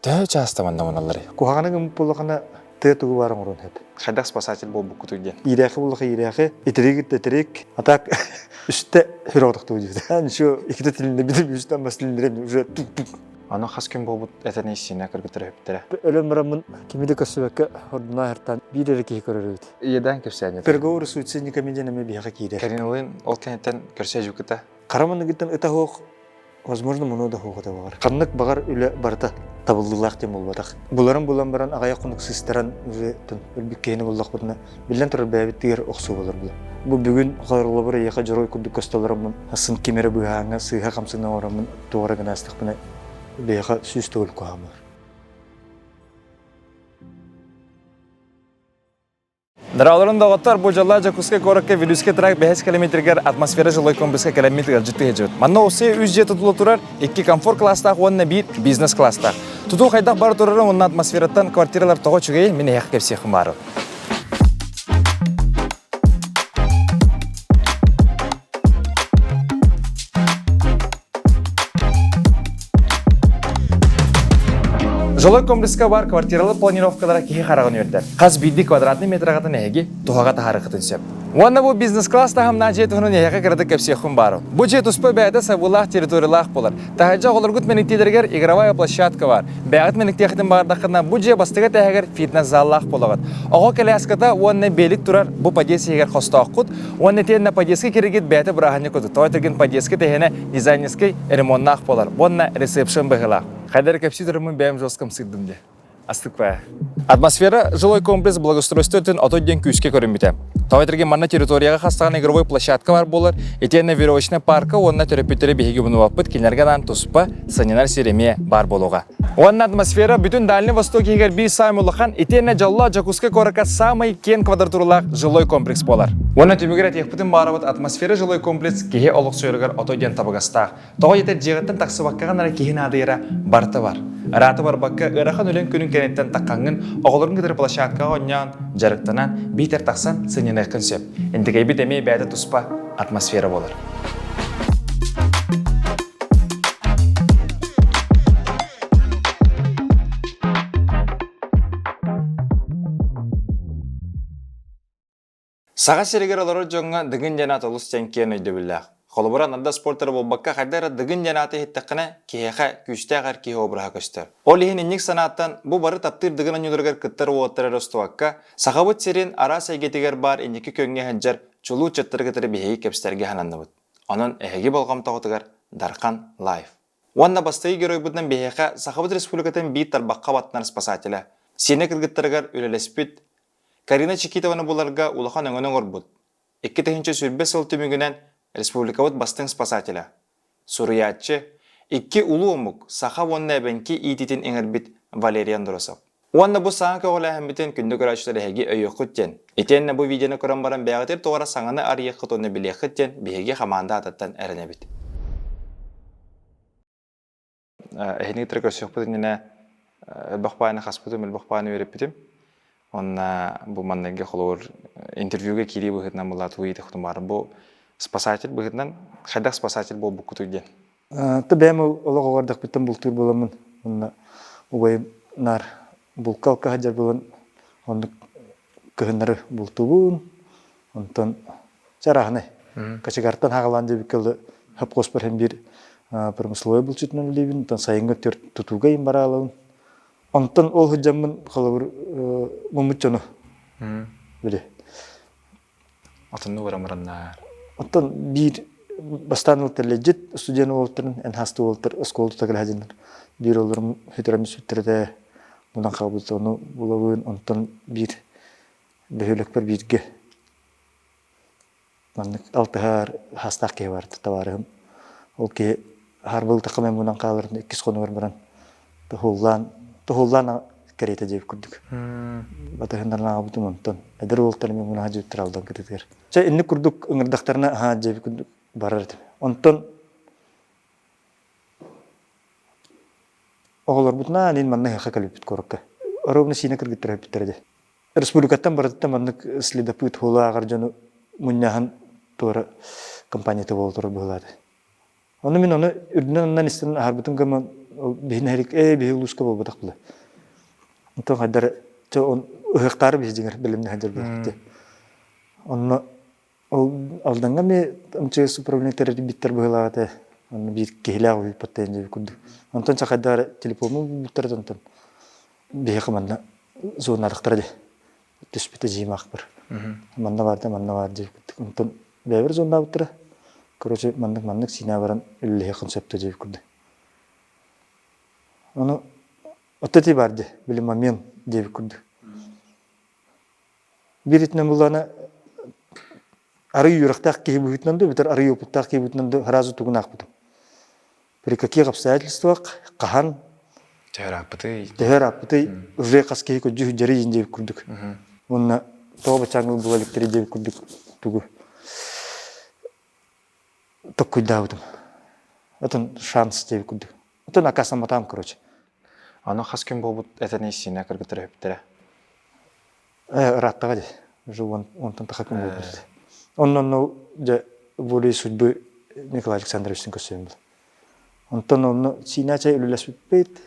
Төһө чааста манна муналларый? Куһаҕаны гыммыт буоллахына тыа тугу баар оҥоруон сөп. Хайдах спасатель буолбуккутуй диэн. Иирээхи буоллаха иирээхи, итирик итирик, а так үстэ хүрэ диэбит. Еще иккитэ тилиннэ битим үстэн бас тилиннирем уже тук-тук. Аны хас күн буолбут этэн иссиинэ кыргыттар өһүптэрэ. Өлөн бараммын кими да көрсүбэккэ ордуна аһартаан биир эрэ киһи көрөр эбит. Иэдээн кэпсээнньэ. Переговоры суицидниками диэн эмиэ биһиэхэ киирэр. Кариналыын ол кэнниттэн көрсө дьукута. Хара маныгыттан ыта суох Возможно, муну да хуоҕа баҕар. Ханнык баҕар үлэ барыта табыллыылаах диэн буолбатах. Буларын булан баран аҕыйах хонук сыстаран уже өлбүт киһини буллахпытына, биллэн турар бэйэбит тыгар охсуу болар була. Бу бүгүн холобур эйиэхэ дьоруой курдук көстөлөрөммун, асын ким эрэ быыһааҥҥа сыыһа хамсыгынан оҥороммун туора гына астахпына, бэйэхэ 100 төгүл куһаҕан болар. Дороолорун доҕоттор, бу дьоллоох Дьокуускай куоракка Вилюйский тракт бэһис километригэр атмосфера жилой комплекска кэлэммит ыалдьыт тыһыдьыбыт. Манна Осия үс дьиэ тутулла турар, икки комфорт класстаах уонна биир бизнес класстаах. Тутуу хайдах бара турарын уонна атмосфераттан квартиралар тоҕо үчүгэй, мин эһиэхэ кэпсиэххин баарым. Жилой комплекска бар квартиралы планировкалара киһи хараҕын үөрдэр. Хас биирдии квадратный метраҕытын эһиги туһаҕа таһаарыаххытын сөп. Уонна бу бизнес-класс таһымнаах дьиэ туһунан эһиэхэ кыратык кэпсиэххин баарым. Бу дьиэ туспа бэйэтэ сабыылаах территориялаах буолар. Таһырдьа оҕолоргут мэниктиилэригэр игровая площадка баар. Бэйэҕит мэниктиэххитин баҕардаххына, бу дьиэ бастакы этээһигэр фитнес-заллаах буолаҕыт. Оҕо коляската уонна белик турар бу подъезд иһигэр хостооххут. Уонна итиэннэ подъездка киригит бэйэтэ бырааһынньык курдук. Тоҕо этэргин подъездка тэһиэнэ дизайнерскай ремоннаах буолар уонна ресепшн быһыылаах. Хайда эрэ кэпсии турармын бэйэм жестком сыырдым дии. Астыкпая. Атмосфера жилой комплекс благоустройство өттүн отой диэн күүскэ көрүммүтэ. Тоҕо этэргин манна территорияҕа хастаҕын игровой площадка бар буолар, итиэннэ веревочный парка уонна төрөппүттэри биһиги умнубаппыт, кинилэргэ анаан туспа сынньанар сир эмиэ баар буолуоҕа. Уонна атмосфера бүтүн Дальний Восток иһигэр биир саамай улахан, итиэннэ дьоллоох Дьокуускай куоракка саамай киэҥ квадратуралаах жилой комплекс буолар. Уонна түмүгэр этиэхпитин баарабыт атмосфера жилой комплекс киһи олохсуйарыгар отой диэн табыгастаах. Тоҕо диэтэр дьиэҕиттэн тахсыбаккаҕын эрэ киһи наадыйара барыта бар. Ыраата барбакка ыарахан үлэҥ күнүн кэнниттэн таххаҥҥын оҕолорун кытары площадкаҕа оонньоон, дьарыктанан, биитэр тахсан сынньаныаххын сөп. Интигэйбит эмиэ бэйэтэ туспа атмосфера буолар. Саха сиригэр олорор дьоҥҥо Дыгын диэн аат олус диэн киэн өйдөбүллээх. Холобура, Нанда спортера буолбакка, хайда эрэ Дыгын диэн ааты иһиттэххинэ, киһиэхэ күүстээх эр киһи обраһа көстөр. Ол иһин инник санааттан бу бары таптыыр Дыгын оонньууларыгар кыттар уолаттар эрэ устубакка, Сахабыт сирин араас эйгэтигэр баар инники күөҥҥэ сылдьар чулуу ыччаттары кытары биһиги кэпсэтэргэ сананныбыт. Онон эһиги болҕомтоҕутугар Дархан Лайв. Уонна бастакы геройбутунан биһиэхэ Сахабыт Республикатын биир тарбахха баттанар спасателэ, сиэнэ кыргыттарыгар үлэлэспит Карина Чикитованы буларга улахан өҥөнү оҥорбут, 2020 сыл түмүгүнэн республикабыт бастыҥ спасателэ, суруйааччы, икки улуу омук саха уонна эбэҥки иитиитин иҥэрбит Валерий Андросов. Уонна бу саҥа көҕүлээһиммитин күндү көрөөччүлэр эһиги өйүөххүт диэн, итиэннэ бу видеоны көрөн баран бэйэҕитигэр тоҕо эрэ саҥаны арыйыаххыт уонна билиэххит диэн биһиги хамаанда аатыттан эрэнэбит. Эһини кытары көрсүөхпүт иннинэ элбэх баайны хаспытым, элбэх баайны үөрэппитим. Онно бу манныгы холобур интервьюга киирии быһыытынан была тугу ыйытыахпытын баҕарабын. Бу спасатель быһыытынан хайдах спасатель буолбуккутуй диэн. Та бэйэм олох оҕордохпуттан бултуур буоламмын уонна убайым наар булка алка сылдьар буолан оннук кыһыннары бултуубун. Онтон чарааһынай кочегартан хаҕалаан диэбиккэ дылы хопхуоспар иһин биир промысловой булчутунан үлэлиибин. Онтон сайыҥҥы төрт тутууга иһин бараалабын. Онтон ол сылдьаммын холобур муммут дьону били Атынны урамыраннаар. Оттон биир бастаан ылтар легит студент уолтарын эн хасты уолтар оскуола тута кэлэһэ биир олорум хүтэрэммит сүттэрэтэ мунан хаалбыт ону булабын онтон биир бөһүөлэкпэр бииргэ маннык алтыһар хаастаах киһи бар табаарыһым ол киһи харбылтахха мен мунан хааларын иккис хонугар баран туһуллаан туһуллаан кэриэтэ диэбит курдук батыһыннаран аҕабытым онтон эдэр уолтар мен мунаха дьиэбиттэр алдан кытытыгар чэ инник курдук ыҥырдахтарына аһаа диэбит курдук барар этим онтон оҕолорбутунаан ин манна ыһыахха кэлбиппит куоракка ровно сиинэ кыргыттар өппүттэрэ дии Республикаттан барытыттан маннык следопыт хуолааҕар дьону мунньаһан туора компанията буола турар быһыылаата. Ону мин ону үрдүнэн аннан истэн аһарбытым гынан Ол биһи нэһилик ээ биһи улууска буолбатах була. Онтон хайдары чэ он ыһыахтаары биһи дьиҥэр бэлэмнэһэн дьарбыт. Онно ол Алдаҥҥа эмиэ МЧС управление тэрийбиттэр быһыылаах этэ. Онно биир киһилээх уһуйбут диэн курдук. Онтон чахайдаары телефону булбуттар онтон биһиэхэ манна зоналыктара дии. Түспүтэ дьиимаахпар. Манна баар да манна баар диэбит. Онтон бэйэбэр зоннаабыттара. Короче, маннык-маннык сиинэ баран үлэлэһиэххин сөп да диэбит курдук. Ону отто ити баар дии, били момент диэбит курдук. Биир итинэн буллаана арый үөрэхтээх киһи быһыытынан да, бүтэр арый опыттаах киһи быһыытынан да сразу тугун аахпытым. При каких обстоятельствах, хаһан Төһөр ааппытый? Төһөр ааппытый, уже хас киһи көдьү дьэрий диэбит курдук. Уонна тоҕо бачааҥҥы була иликтэрий диэбит курдук тугу токкуйдаабытым. Отон шанс диэбит курдук. Отон аккаастамматаҕым короче. Аны хас күн буолбут этэн сиинэ кыргыттар өһүптэрэ? Ырааттаҕа дии. Уже онтон таха күн буолбут. Онно онно дьэ волей судьбы Николай Александровичтын көрсөбүн. Онтон онно сиинэ чай үлэлэспиппит.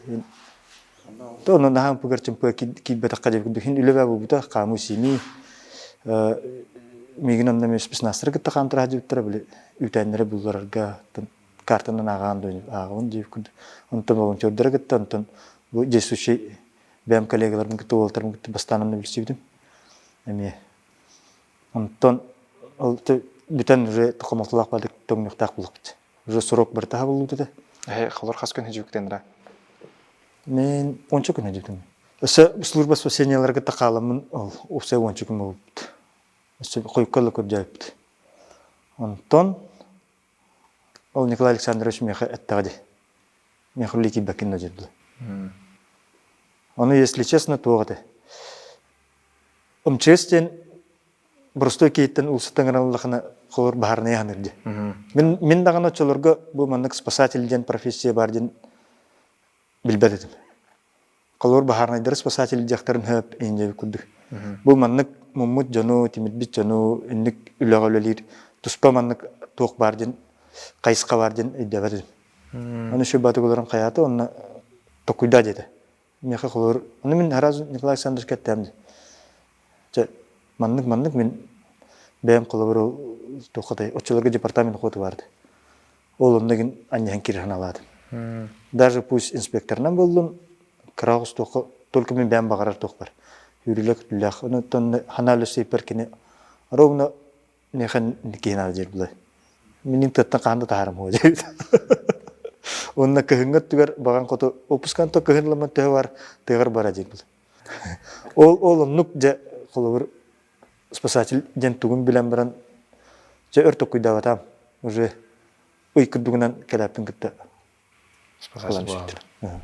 То онно наһаа ымпыгар чымпыга киирбэтэххэ диэбит курдук. Хин үлэ буолбута, хаамыы сиимии. Миигин онно эмиэ спецназтары кытта хаамтара сылдьыбыттара, били үүтээннэри булларарга картанан ааҕаан ааҕабын диэбит курдук. Онтон волонтердары кытта, онтон бу действующий бэйэм коллегаларбын кытта уолаттарбын кытта бастаан онно билсибитим. Эмиэ. Онтон ол бүтэн уже хомолтолоох баадык тоҥнуохтаах буолуохпут. Уже срок барыта хабыллыбыт этэ. Эһэ холор хас күн хижибиктен ра? Мен онча күн хижибитим. Өссө служба спасенияларга кытта хааламмын ол уопсай уонча күн буолбут. Өссө хойукка ыла көрдөөбүппүт. Онтон ол Николай Александрович миэхэ эттэҕэ дии. Миэхэ үлэ киирбэккин да диэн Ону, если честно, туох этэ. МЧС диэн боростуой киһиттэн уулуссаттан гыналлахына холор баһаарынай аһаныр дии. Мин, мин даҕаны оччолорго бу маннык спасатель диэн профессия баар диэн билбэт этим. Холобур баһаарынайдары спасатель диэхтэрин сөп иин курдук. Бу маннык муммут дьону, тимирбит дьону инник үлэҕэ үлэлиир туспа маннык туох баар диэн хайысха баар диэн өйдөөбөт этим. Аны сүбатыгыларын хайаата онно токуйдаа диэтэ. Миэхэ холобур, ону мин сразу Николай Александрович кэптэм дии. Чэ, маннык-маннык мин бэйэм холобур туоххатай оччолорго департамент охоты барды. Ол онно гин анньаһан киирэн санаалаатым. Даже пусть инспекторынан буоллун, кыра оҕус туохха только мин бэйэм баҕарар туох бар. Үүрүлэ-күтүлээх. Онон ханаа өлөсөйпөр кини ровно Миэхэ киһи наада диир былай. Минин тыаттан хаһан да таһаарым хуо диэбит. Уонна кыһыҥҥы өттүгэр баҕан хоту отпускан то кыһын ламан төһө бар тыаҕар бара диир былай. Ол ол оннук дьэ холобур спасатель диэн тугун билэн баран дьэ өр токкуйдаабатаам уже ый курдугунан кэлээппин кытта Спасатель буолаллар.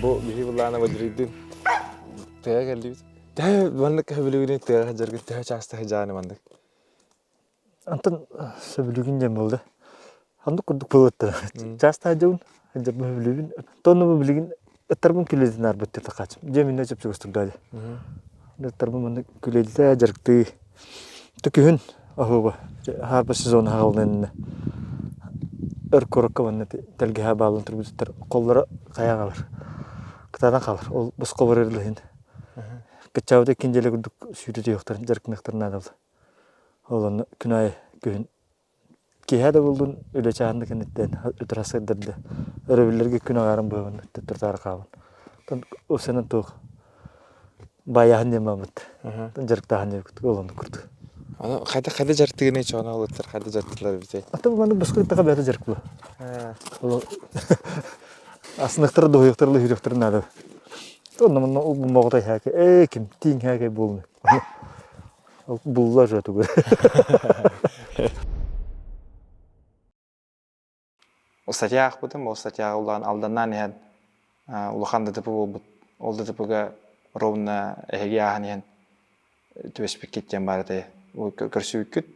Бу биһи былаана Валерийдыын тыа кэллибит. Төһө маннык сөбүлүүгүнүй тыаҕа сылдьаргын төһө чааста сылдьаҕыный маннык? Антон сөбүлүүгүн диэн буолла. Оннук курдук буолуоттара. Чааста сылдьабын, сылдьарбын сөбүлүүбүн. Тонну бу билигин ыттарбын күлэдин арбыт тахаачым. Дьэ миннэ чөпчөгөс турдаады. Ыттарбын маннык күлэдитэ дьарыктыы. Күһүн оһуоба хаарба сезон хаалынна. Өр курукка манна тэлгэһэ бааллан турбут коллоро хайа хаалар. Кытаанан хаалар. Ол босхо барар иһин Кыччаабыта икки нэдиэлэ курдук сүүрэ түһүөхтэрин, дьарыктаныахтарын наадалар. Ол онно күн аайы күһүн киэһэ да буоллун, үлэ чааһын да кэнниттэн өтөр сырдарда. Өрөбүллэргэ күн аҥаарын быһабын, төттөрү-таары хаалан. Оттон ылсынан туох баайааһын диэн бааммыт. Дьарыктааһын диэбит ол оннук курдук. Аны хайда хайда дьарыктыгыный чоҕоно ылыттар хайда дьарыктыылар эбитэй? Ата маннык босхо ыттаха бэйэтэ дьарык була. Ол асыныктары дуһуйуктары лыһыырыктары наада. Онно манна улбуммаҕытай хээкэ ээ ким тииҥ хээкэй буолуну. Булла же тугу. Статья аахпытым, ол статьяҕа улахан алданнаан иһэн улахан ДТП буолбут. Ол ДТП-га ровно эһиги ааһан иһэн түбэспиккит диэн баар этэй. Көрсүбүккүт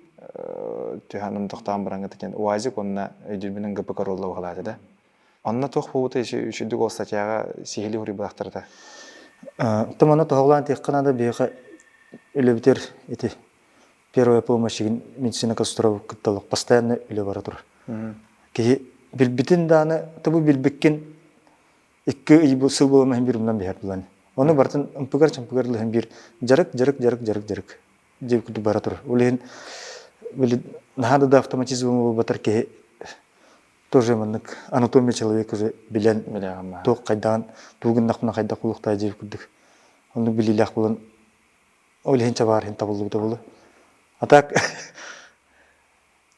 түһэн тохтоон бараҥҥыт диэн УАЗик уонна өйдүүрбүнэн ГП Королла баҕалаата да. Онно туох буолбута үчүгдүк ол статьяҕа сиһилии суруйбатахтар этэ. Туманы тоһоҕолоон тиэххэ наада биһиэхэ үлэбитигэр ити первая помощь медицина катастрофа кытта постоянно үлэ бара турар. Киһи билбитин дааны тобу билбиккин икки ый сыл буолан биир умнан биһэр булан. Ону барытын ымпыгар-чымпыгар лыһын биир дьарык, дьарык, дьарык, дьарык, дьарык диэн курдук бара турар. Ол иһин били наһаа да автоматизм буолбатар киһи тоже маннык анатомия человека уже билэн туох хайдаҕын тугу гыннахпына хайдах буолуохтаах диир курдук оннук билиилээх буолан ол иһин чабаар иһин табыллыбыта буолуо. А так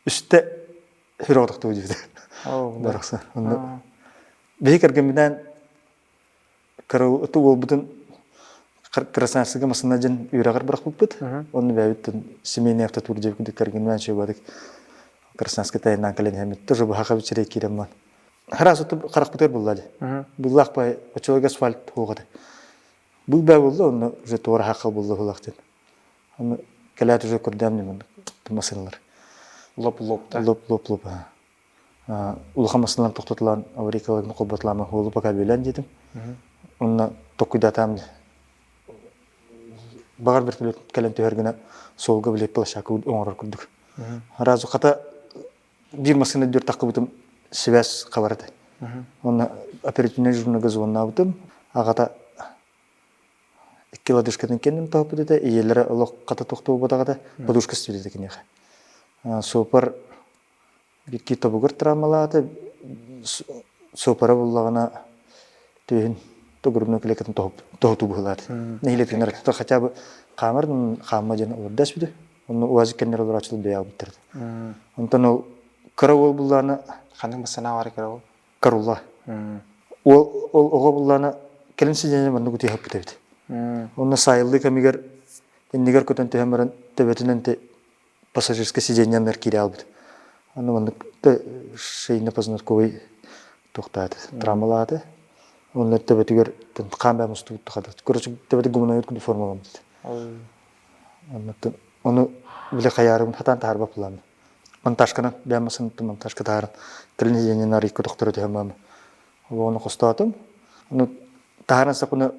үстэ сүрөҕө диэбитэ. Барахсан. Онно биһи кэргэмминээн Кыра уолбутун Красноярскайга массыына дьэн үөрэҕэр бырахпыппыт. Онно бэйэбит семейный автотур диэбит курдук кэргэнинээн чугабатык Красноярскай тайнаан кэлэн иһэммит. Тоже быһа хабычырай киирэн ман. Хараас оту харахпытыгар булла дии. Буллаах бай очолорго асфальт хуоҕата. Бул баа булла онно уже туора хахал булла булах диэн. Онно кэлээт уже көрдөм дим массыыналар. Лоп-лоп да. Лоп-лоп-лоп. Улахан массыыналар тохтотулаан аварийкаларын холботулаан уолу пока бүөлээн диэтим. Онно токкуйдатаам баҕар вертолет кэлэн түһэр гына суолга билет площадка оҥорор курдук. Сразу хата биир массыына дүр таххыбытым связь хабар этэ. Онно оперативный журналга звоннаабытым. Аҕата икки лодыжкатын кэннин тоһуппут этэ, ийэлэрэ олох хата тохтуубатах этэ, подушка стиль этэ киниэхэ. Суопар Икки тобугур травмалаата, суопара буллаҕына түөһүн грудной клеткатын тоһутуу быһыылаата. Нэһилиэтигэр хотя бы хаамар хаамма диэн олордо эспитэ. Онно УАЗик кэннэр олорооччулар бэйэ албыттар. Онтон ол кыра уол буллаана Ханнык массыына баар кыра уол? Карулла. Уол ол оҕо буллаана кэлин сидьиэнэ маннык утуйа эбит. Онно сайыллыы кэмигэр иннигэр көтөн түһэн баран төбөтүнэн пассажирскай сиденьяннар киирэ албыт. Аны маннык шейно-позвонковый туохтааты, травмалааты. Онно төбөтүгэр хаан бэм устубут тухада. Короче, төбөтү гуманоид курдук формаламмыт. Оннуттан ону биле хаярым хатан таһарба план. Монтажканан бэм масын монтажка таһаран кэлин сиденьяны арыйка тохторо түһэн баам. Ону хостоотум. Ону таһааран сакуна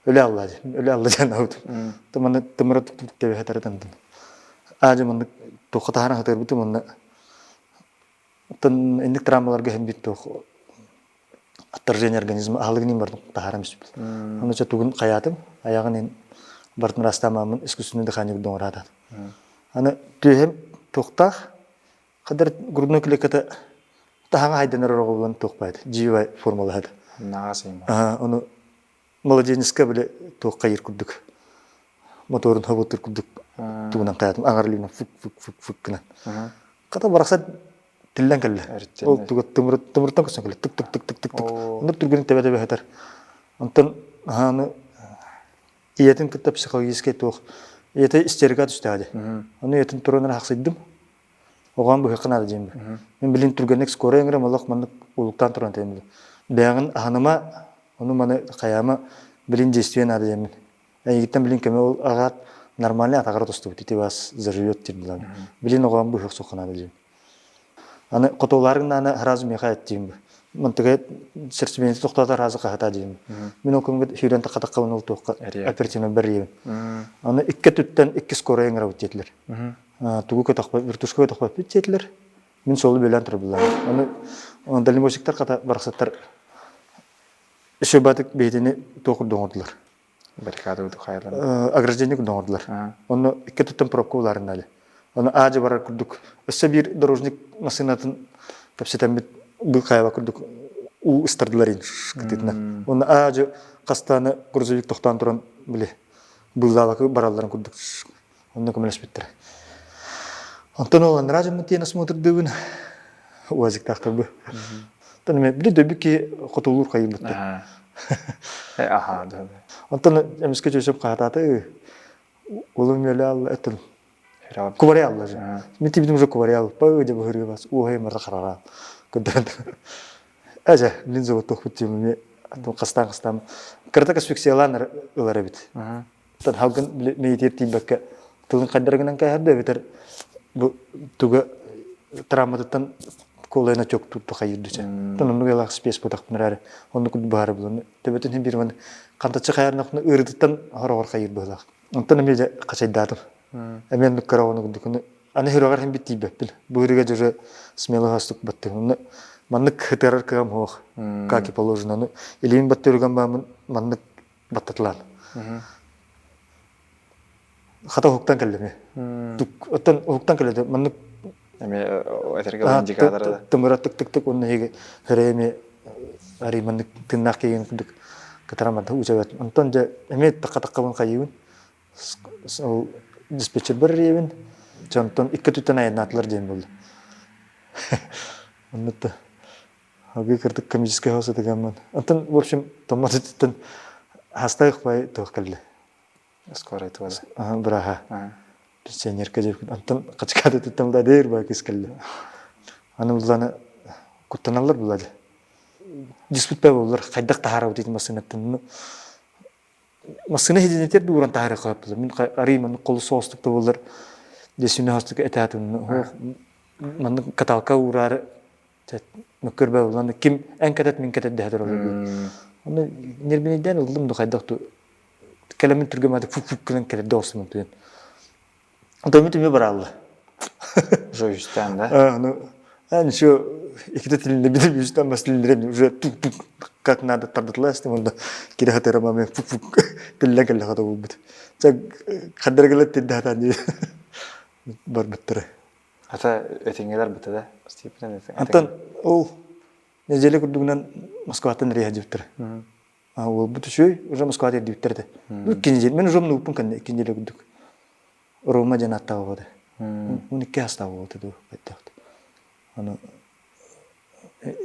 өлө алла өлө алла диэн аабытым. Тыманы тымыра тук тэбэһэ тандым. Аажы маннык туохха таһааран хатырбытым онно тын инник травмаларга иһин бит туох отторжение организма аһылыгын бардым таһаарам испит. Ону ча тугун хаятым аяҕын ин бартын растаамамын искусственный дыхание доҥораатат. Аны түөһэм туохтаах Хадыр грудной клетката таһаҥа хайданар ороҕулан туох баайда дьиибай формалаһады. Наҕас ыйма. Ону младенецка били туох хайыр курдук моторун хобуттур курдук тугунан хаятым аҥар илиинэн фук фук фук фук гынан. Хата барахсан тиллэн кэллэ. Ол туга тымыртан көсөн кэллэ тык тык тык тык тык тык. Оннук түргэнин тэбэ тэбэ хатар. Онтон аһааны ийэтин кытта психологическай туох ийэтэ истерика түстэҕэ дии. Ону ийэтин туран хахсыйдым. Оҕом быһыахха наада диэн. Мин билин түргэнник скорай ыҥырам олох маннык улуктаан туран этим. Бэйэҕин аһыныма, ону маны хайаама билин действие наада диэммин. Эйигиттэн билин көмө ол аҕаат нормальный атаҕара тостубут ити вас заживет диир булан. Билин оҕом быһыах суохха наада диэн. Аны хотуолаарыҥ наана сразу миэхэ эттиим. Мантыга сердцебиение тохтоото сразу хаһата диим. Мин ол күҥҥэ сүүрэн тахха-таххабын ол туохха оперативно бэрриэбин. Аны икки өттүттэн икки скорай ыҥырабыт диэтилэр. Тугу көтөхпөт, вертушка көтөхпөппүт диэтилэр. Мин суолу бүөлээн турар Аны дальнобойщиктар хата барахсаттар Сөбатык бэйэтини туох курдук оҥордулар. Баррикада курдук хайалар. Ограждение курдук оҥордулар. Онно икки туттан пробка улаарыннали. Ону аадьа барар курдук. Өссө биир дорожник массыынатын кэпсэтэммит бу хайаба курдук уу ыстардылар ин кытытынан. Онно аадьа хастааны грузовик тохтоон туран били быыллаабакка баралларын курдук Онно көмөлөспүттэрэ. Онтон ол анараа дьоммут диэн осмотрдыыбын УАЗиктаахтарбы. Онтон эми били дөбү ки хотулуур хайыыбытта. Аха да. Онтон эмискэ чөсөп хаатааты улум үөлэ алла эттин. Кубарый алла же. Мен тибитим уже кубарый алла. Па де быһыры бас. Уохай марта харара. Көдөрөн. Әже, линза вот тохпут тиме. Хастаан-хастаан кыратык асфиксиялаан ылар эбит. Оттон халгын мэйитиэр тиийбэккэ тылын хайдара гынан кээһэр да эбэтэр бу туга травматыттан куолайын отек тутту хайырдыча. Оттон оннук элах спец бутахпын эрээри оннук баары булан төбөтүн хин бир хантаччы хайарнахпына ыарытыттан хороҕор хайыр быһылаах. Онтон эмиэ дьэ хачайдаатым. Эмиэ оннук кыра оҕону курдук аны сүрэҕэр хин бит тиийбэппин. Бу ырыга дьэ смело хастык баттым. Онно маннык хытырар кыам суох. Как и положено. Ну, илиин баттырыган баамын маннык баттатылаан. Хата уһуктан кэллэми. Оттон уһуктан кэллэ маннык Эми этэргэ индикатора тымыра тык-тык-тык онно иһиги хөрэ эми ари маннык тыннаах киһин курдук кытарамата учабат. Онтон дьэ эми такка-таккабын хайыыбын. Ол диспетчер бар иэбин. Онтон икки түттэн айаннаатылар диэн буолла. Оннук Ага кырдык комический хаос этигаммын. Онтон, в общем, томмот этиттен хастайых бай туох кэллэ. Скорый туода. Быраха. Пенсионерка диэбиккин. Онтон хачыкаат этиттен да дээр бай кыс кэллэ. Аны булланы куттаналлар булады. Диспутпа боллар хайдах таһаарабыт ити массыынаттан. Массыына хидинетер дууран таһаарыахха хааппылар. Мин арый маннык холус соҕустук да буоллар десүнэ хостук этаатым. Маннык каталка уураары мөккүрбэ булан ким эн кэтет мин кэтет дэһэ тураллар. Оны нербинейден ыллым да хайдах ту кэлэмин түргэмады фук фук гынан кэлэрдэ олсумун туйан. Онтон түмү бараалла. Уже үстэн да? Ну, а ничего, иккитэ тилинне билим үстэн бас тилиннерем уже тук-тук как надо тардытылаас онда кире хатырам аме фук-фук тиллен кэллэ хата булбут. Ча хаддаргала тидде хатан барбыттара. Ата этиңелер быта да? Степен Антон ол неделя курдугунан Москваттан рейха дебиттер. Ол бу түшөй уже Москвада эрдибиттер этэ. Икки неделя мен уже умнубуппун кэннэ икки неделя курдук. Рома диэн аттаах оҕо 12 астаах оҕо дуу хайдах Аны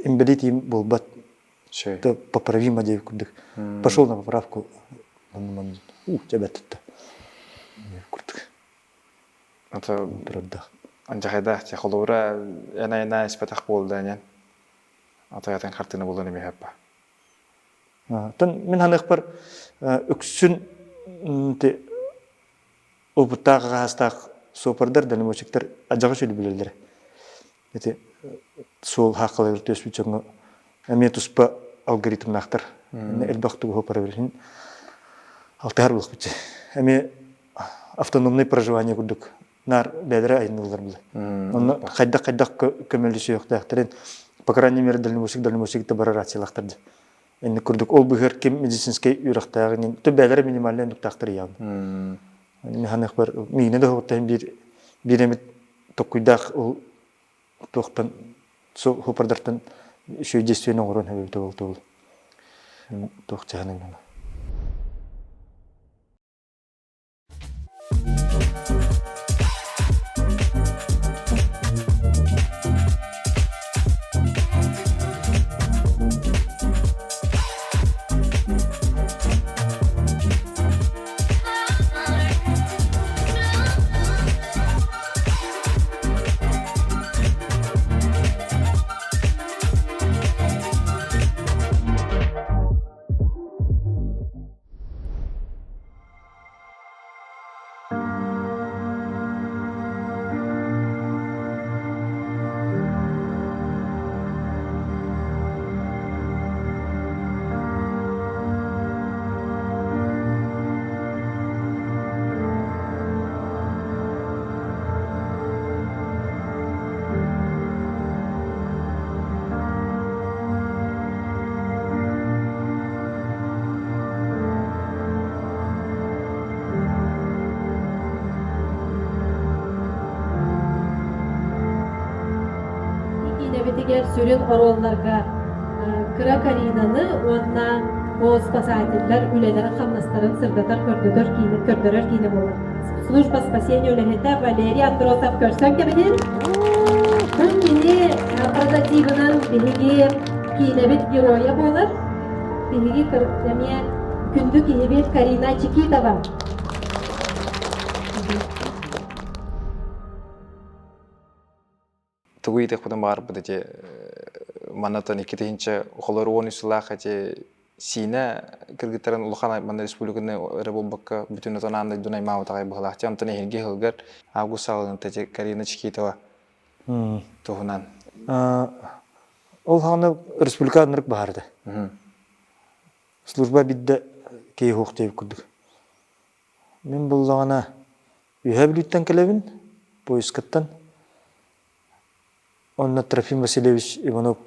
инбэлиит им буолбат поправимо диэбит курдук. Пошел на поправку уу дьэбэт курдук. Ото анжахайдаах те холобура эн айна испэтэх буолда энен атаятын хартыына булан эмиэ хаппа. Тон мин ханыахпар үксүн опыттаах аҕаһастаах суопардар дальнобойщиктар адьаҕа сүлү билэллэрэ. Ити суол хааххаларыгар түөспүт дьоҥҥо эмиэ туспа алгоритмнаахтар. Элбэх тугу суопара алтыһар буолуохпут. Эмиэ автономный проживание курдук наар бэйэлэрэ айанныыллар булар. Онно хайдах-хайдах көмөлөсүөхтээхтэрин, по крайней мере, дальнобойщик дальнобойщик барар рациялаахтар дьэ. Инник курдук ол быһыар ким медицинскэй үөрэхтээҕин то бэйэлэрэ минимальный оннуктаахтар явно. Миханыхпар миигинэ да хоттаһын биир биир эмит токкуйдаах ол туохтан хупардартан үчүгэй действиени оҥорон хэбэбитэ ол туол туох чаһаныҥ Киинэбитигэр сүрүн оруолларга кыра Каринаны уонна спасателлэр үлэлэрин-хамнастарын сырдатар көрдөтөр киинэ, көрдөрөр киинэ буолар. Служба спасения үлэһитэ Валерий Андросов көрсөн кэбиһин. Бу кини прототибынан биһиги киинэбит геройа буолар. Биһиги эмиэ күндү киһибит Карина Чикитова. Тугу ыйытыахпытын баҕарбыт ити манатан икки тыһыынча холор 13 сылаах ити Сиинэ кыргыттарын улахан манна республиканы эрэ буолбакка бүтүн отон аан дойдуну аймаабыт аҕай быһыылаах. Онтон эһиилги сылгар август саҕаланыыта Карина Чикитова туһунан. Ол хаҕана республика ынырык баһаарда. Служба бидде киһи суох диэбит курдук. Мин буллаҕына Үөһээ Бүлүүттэн кэлэбин, поискаттан. Онно Трофим Васильевич Иванов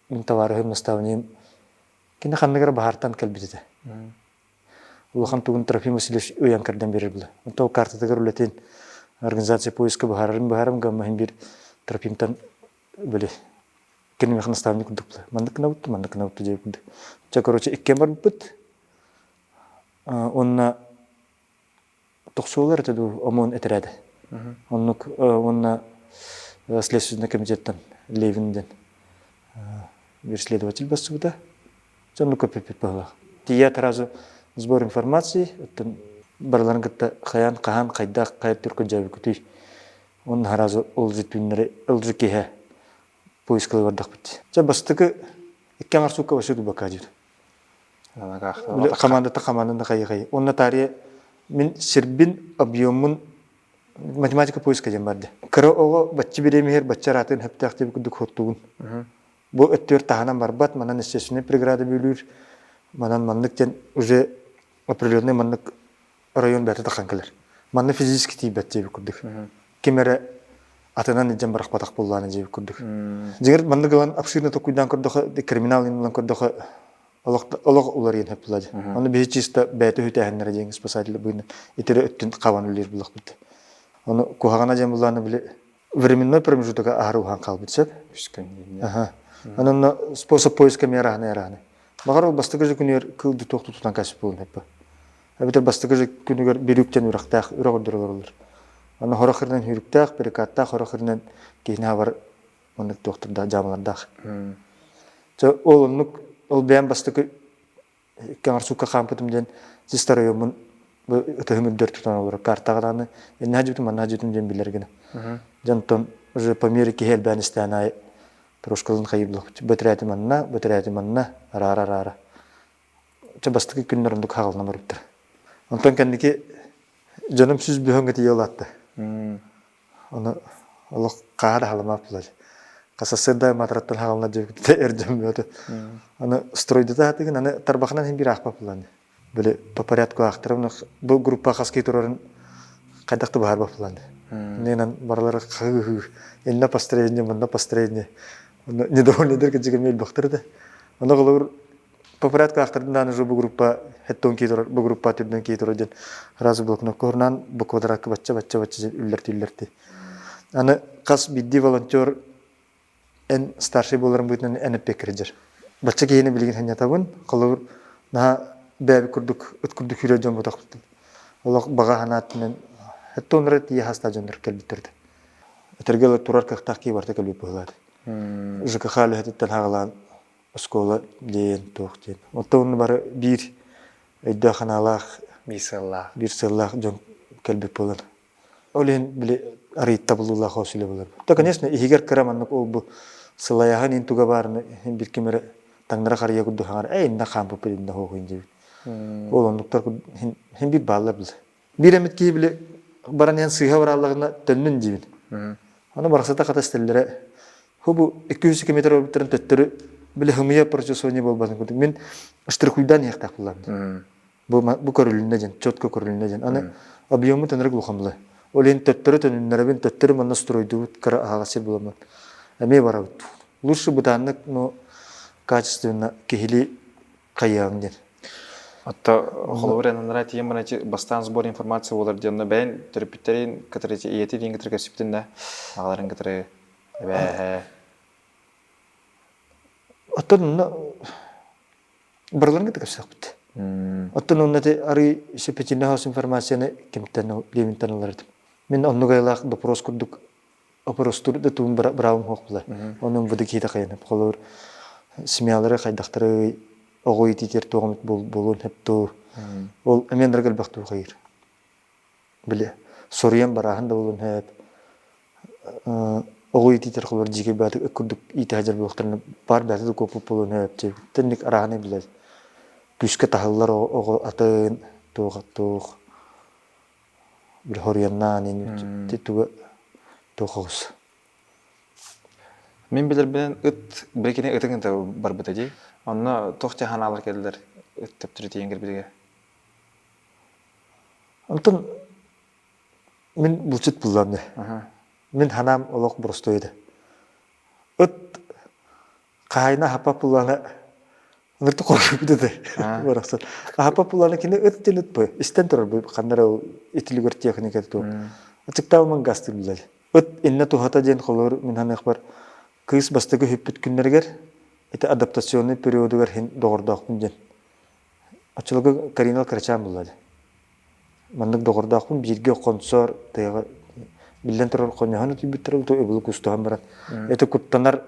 мин табаарыһым, наставнигым кини ханнык эрэ баһаартан кэлбит этэ. Улахан тугун Трофим Васильевич ыйан кэрдэн биэрэр була. Онтон ол картатыгар үлэтин организация поиска быһаарарын быһаарым гаммаһын биир Трофимтан били кини миэхэ наставник курдук була. Маннык гынабыт, маннык гынабыт диэбит курдук. Чэ, короче, иккиэн барбыппыт. Уонна тохсуолар этэ дуу ОМОН этэрээдэ. Оннук уонна Следственный комитеттан Левин диэн биир следователь бассыбыта. Оннук көппүппүт быһыылаах. Тиийээт сразу сбор информации, оттон барыларын кытта хайаан, хаһан, хайдах, хайа түркө дьээбиккүтүй. Онно сразу ол же түүннэри, ол же киэһэ поискалыы бардахпыт. Чэ бастакы икки аҥар суукка вообще глубоко диир. Командата команданы хайы-хайы. Онно таарыйа мин сирбин, объеммун математика поиска диэн барды. Кыра оҕо бачча бириэмиһэр бачча араатын хөптөөх диэбит курдук хоттугун. Бу өттүгэр таһынан барбат, манан естественный преграда бүлүүр, манан маннык диэн уже определенный маннык район бэйэтэ тахсан кэлэр. Манна физически тиийбэт диэбит курдук. Ким эрэ атынан илдьэн бырахпатах буоллаана диэбит курдук. Дьиҥэр маннык ылан обширно толкуйдаан көрдөхө, криминал ылан көрдөхө олох олох уларыйан сөп буолла дии. Ону биһи чисто бэйэтэ үтээһиннэрэ диэн спасатель быынан итири өттүн хабан үлэлиир буллахпыт. Ону куһаҕана диэн буллаана били временной промежуток аһары уһаан хаалбыт сөп. Үс күн Аха. Онон способ поиска мера аһаны арааны. Баҕар ол бастакы же күнүгэр кыл туох тутутан кэспит буолун эппэ. Эбэтэр бастакы же күнүгэр бүрүктэн үрэхтээх үрэх үрдүр олороллор. Аны хорох иринэн хүрүктээх, перекаттаах хорох иринэн киһини хабар маннык туохтардаах, дьаамалардаах. Чэ, ол оннук ол бэйэм бастакы икки суукка хаампытым диэн сис райоммун ытыһым үрдүгэр тутан олорор картаҕа даҕаны иннэ дьүтүм манна дьүтүм диэн билэр гына. Дьонтон уже по мере киһи элбээн истээн аайы трошкалын хайыблах бөтүрээти манна, бөтүрээти манна, араара араара. Чэ бастакы күннэр оннук хаҕылына барбыттар. Онтон кэнники дьонум сүз бөһөҥ тиийэ улаатта. Ону олох хаар аһаламаат булар. Хасасырда матраттан хаҕылына диэбит эр дьон бөтө. Аны стройдата хатыгын аны тарбахынан хин бир аахпап булан. Били по порядку аахтарым бу группа хас киһи турарын хайдах да быһаарбап булан. Ненан барылары хыы инна построение, манна построение. Оны недовольныйдар кэчигэмэ элбэхтэр да. Оны холобур по порядку аахтардын уже бу группа хеттон кии турар, бу группа түрдөн кии турар диэн сразу блокнокка хурнаан бу квадратка бачча бачча бачча үллэрти үллэрти. Аны хас биирдии волонтер эн старший буоларын быһыытынан эн эппиэккэ сылдьар. Бачча киһини билигин санньатабын, холобур наһаа бэйэбит курдук ыт курдук күүрэр дьон ботохпутун. Олох баҕа санаатынан хетте оннура тиийэ хаста дьоннор кэлбиттэр да. Этэргэ турар кыахтаах киһи барыта кэлбит быһыылаата. ЖКХ үлэһититтэн хаҕалаан оскуола диэн туох диэн. Оттон онно бары биир өйдөөх санаалаах биир сыаллаах биир сыаллаах дьон кэлбит буолан. Ол иһин били арыйтта булуулаах хос үлэ булар. То конечно иһигэр кыра маннык ол бу сылайаһын ин туга баарына бир ким эрэ таҥнара харыйа курдук хаҥар эй инна хаампыппыт инна хоохуйун диэбит. Ол оннуктар хин бир бааллар били. Биир эмит киһи били баран иһэн сыыһа барааллаҕына төннүн диибин. Аны барахсата хата истэллэрэ бу 200 метр барбыттарын төттөрү били хымыйа прочесывание буолбатын курдук мин штрихуйдаан иһиэхтээх буллам. Бу бу көрүлүннэ диэн, четко көрүлүннэ диэн. Аны объеммут ынырык улаханлы. Ол иһин төттөрү төнүннэрэбин, төттөрү манна стройдуубут кыра аһаҕас сир буламмын. Эмиэ барабыт. Лучше бытааннык, но качественно киһилии хайыаҕыҥ диэн. Отто холобур эн тиийэн баран бастаан сбор информация буолар диэн бэйэн төрөппүттэрин кытары ийэтин кытары кэпсэппитин да аҕаларын кытары эбээһэ Оттон онно барыларын кытта кэпсэхпит. Оттон онно ити арый щепетильный хаос информацияны кимтэн Левинтэн ылар этим. Мин оннук айылаах допрос курдук опростуур да тугум быраабым суох буолар. Онон МВД киһитэ хайанып холобур семьялары хайдахтары оҕо иитиитигэр туох эмит буолуон сөп дуу. Ол эмиэ анарга элбэх дуу хайыыр. Били соруйан барааһын да буолуон сөп. Оҕо иитиитигэр холобур дьиикэй баатык курдук иитэ сылдьар буолуохтарына баар бэйэтэ да куоппут буолуон сөп. Тэнник арааһынай билэр. Күүскэ таһыллар оҕо атын туох туох били хоруйаннаан ини туга туох оҕус. Мин билэрбинэн ыт били ытыҥ ыта барбыта дии. Онно туох дьаһанаалар кэллилэр ыт төптөрү тиийэн кэлбитигэр? Онтон мин булчут буллам дии. Мин ханаам олох боростуой этэ. Ыт хаһаайына аһаппат буллаҕына ынырты хоргуйбут этэ барахсан. Аһаппат буллаҕына кини ыт диэн ыт бу истэн турар бу ханна эрэ ол итилигэр техниката туох. Ачыктаабыман гастыыр билэр. Ыт иннэ туһата диэн холобур мин саныахпар кыыс бастакы үһүппүт күннэригэр ити адаптационный периодугар иһин доҕордоохпун диэн. Оччолорго Карина кырачаан булла Маннык доҕордоохпун бииргэ хонсоор тыаҕа биллэн турар хонньоһон утуйбуттара өбүлү кустуһан баран это куттанар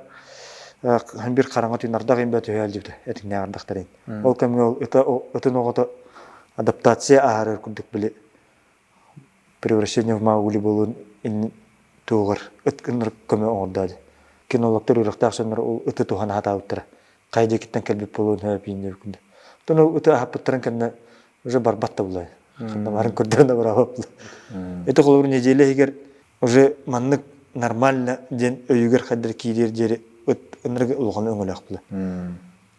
бир хараҥа түүн ардах имбэ түһээл этиҥнээх ардахтарын. Ол кэмҥэ ол ыта ытын оҕото адаптация ааһарар курдук били превращение в Маугли буолуон иннин туоҕар ыт гыннар көмө оҥордо кинологтар үөрэхтээх дьоннор ол ыты туһана сатаабыттара хайа диэкиттэн кэлбит буолуон сөп ииннэр күндэ оттон ол ыты аһаппыттарын кэннэ уже барбат да булай ханна барын көрдөрөн да бараабат это холобур неделя иһигэр уже маннык нормально диэн өйүгэр хайдар киириэр диэри ыт ынырык улахан өҥөлөөх була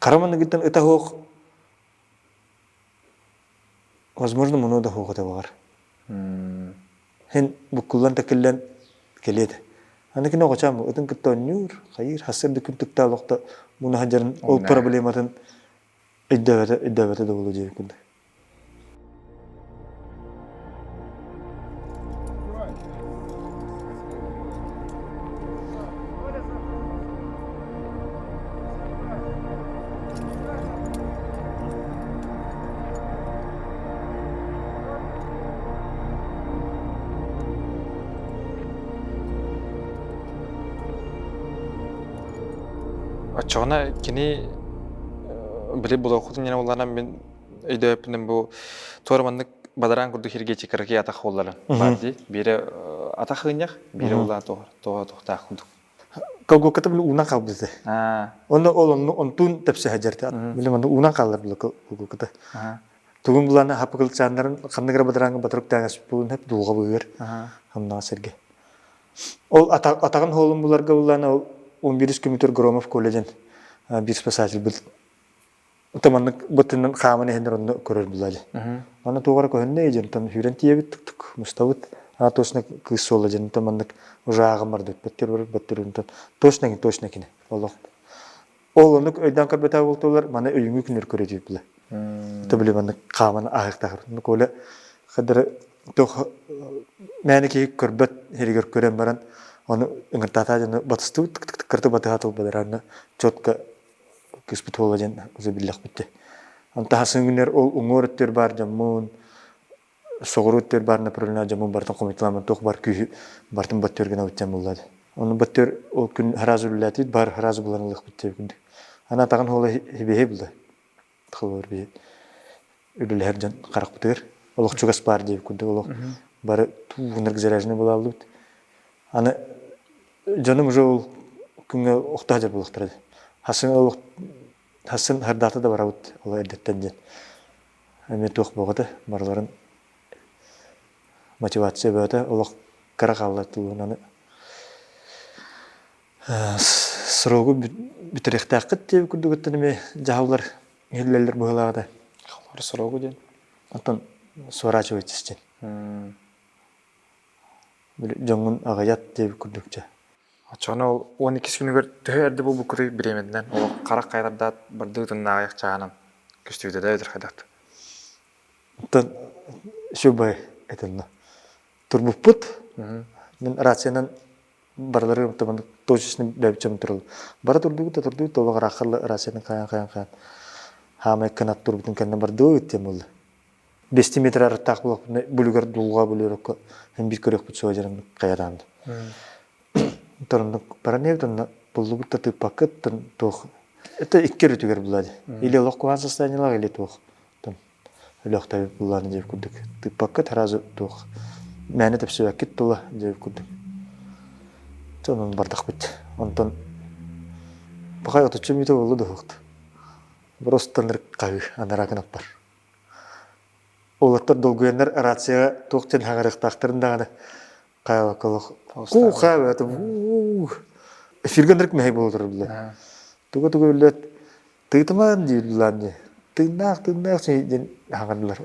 хара манныгыттан ыта суох Возможно, муну да суох этэ баҕар. Һин буккуллан тэкиллэн кэлиэ этэ. Аны кини оҕочаам ытын кытта оонньуур, хайыыр, сарсыарда күн тыкта олохто муна сылдьарын ол проблематын өйдөөбөтө, өйдөөбөтө да буолуо диэбиккин. Оччоҕуна кини били булуоххутун ньэнэ булларынан мин өйдөөппүнэн бу туора маннык бадараан курдук хиргечи кыракый атах буоллара баар дии. Биирэ атах ыынньах, биирэ улаан тоҕо тохтаах курдук. Колгуокката били уунан хаалбыта. Онно ол онну онтуун тэпсэһэ дьэртэ. Били манна уунан хааллар били колгуокката. Тугун булаана хапыкылчааннарын ханнык эрэ бадарааҥҥа батырык тааҥас буолун хэп дулҕа быыгар хамнаҕа сиргэ. Ол атаҕын хоолун буларга буллаана ол 11 күмүтөр Громов Коля диэн биир спасатель бил Ото маннык бытынан хааман иһэннэр онно көрөр булаали. Аны туох эрэ көһүннэ дьэн тон сүүрэн тиийэбит тук мустабыт. А точно кыыс суола дьэн то маннык уже ааҕан бардыт бөттөр барар бөттөр онтон точно точно кини олох. Ол оннук өйдөөн көрбөтөө буолтулар маны өйүҥү күнүр көрөдүү була. То били маннык хааман ааһыктаахыр. Ну Коля хадары туох мээнэ киһи көрбөт сиригэр көрөн баран ону ыҥыртаатаа дьону батыстыбыт кырты батыһа тылбалар аны четко кыыспыт уола диэн уже биллэхпит дии. Онтон хасыҥ ол уҥуор өттүгэр баар дьоммун, соҕуруу өттүгэр баар направление дьоммун барытын хомуйталааммын туох баар күүһү барытын баттыыр гына быттан булла дии. Ону баттыыр ол күн сразу үлэлээтибит, баар сразу булан ылыахпыт диэбит. Аны атаҕын уола хибиһи булла. Холобур биһи үлэлэһэр дьон харахпытыгар олох чугас баар диэбит курдук олох бары тууннарга заряженный буолааллыбыт. Аны дьонум уже ол күҥҥэ охто сылдьар буолуохтара дии. Хасын олох хасын хардаата да барабыт ол эрдэттэн диэн. Эмиэ туох буолҕата барыларын мотивация бөҕөтө олох кыра хаалла тулуун аны срогу бүтэриэхтээххит диэбит курдугуттан эмиэ дьаһаллар иһиллэллэр быһыылааҕа да. Холобур срогу диэн. Оттон сворачивайтесь диэн. Дьоҥҥун аҕыйат диэбит курдук дьэ. Оччоҕуна ол 12 күнүгэр төһө эрдэ буолбуккутуй бириэмэтинэн олох харах хайдардаат бардыытыннааҕыйах чааһынан көстүүтэ да эбэтэр хайдах Оттон үчүгэй этинна. Турбуппут. Мин рациянан барылары маннык точечно бэбиччэм турал. Бара турдугут да турдугут да олох ырааххалла рациянан хайан хайан хайан хаамай кынат турбутун кэннэ бардыбыт диэн буолла. Бести метр арыттаах буолуохпутуна бүлүгэр дулҕа бүлүөрөккө һин биир көрүөхпүт суоҕа дьарым хайараан. Тороннук баран иһэбит онно буллубут да тыыппаккыт туох это икки өрүтүгэр булла или олох куһаҕан состояниелаах или туох өлөөхтөөбүт буллааны диэбит курдук тыыппаккыт сразу туох мээнэ тэпсибэккит тула диэбит курдук онон бардахпыт онтон пахай отучча мүнүүтэ буолла да суохт. Просто хаһыы анараа гынаппар. Уолаттар долгуйаннар рацияҕа туох диэн хаҥарыахтаахтарын даҕаны хаалакалах куу-хаа уу эфиргэ ынырык мэһэй буола турар биллэ. Туга-туга биллэт тыытымаан дииллаан дии. Тыыннаах тыыннаах диэн хаҥардылар.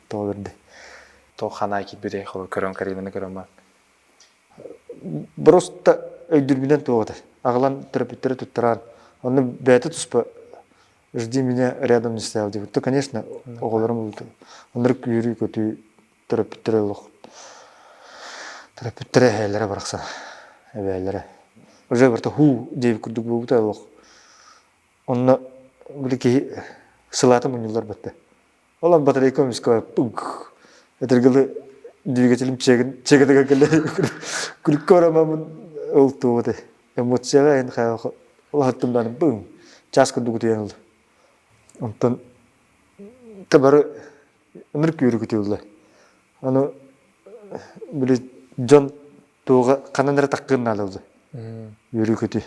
Тоҕо берди. Туох ханаа киирбитей холу көрөн Каринаны көрөн бар. Просто өйдүрбүнэн туох этэ. Аҕалан төрөппүттэри туттараан. Онно бэйэтэ туспа жди меня рядом не стоял диэбит. То, конечно, оҕолорум оннук үөрүү-көтүү төрөппүттэрэ олох төрөппүттэрэ эһээлэрэ барахсан эбээлэрэ уже барыта хуу диэбит курдук буолбута олох онно били киһи сылаата мунньуллар батта ол батарейка эмискэ пук этэргилы двигателим чегин чегетигэр кэллэ күлүккэ барамамын ол туота эмоцияҕа эн хайа улахаттым дааны быҥ чаас курдук утуйан ылла онтон та бары ынырык үөрү Аны били дьон туоҕа ханан эрэ таккыан наада буолла. Үөрүү-көтүү.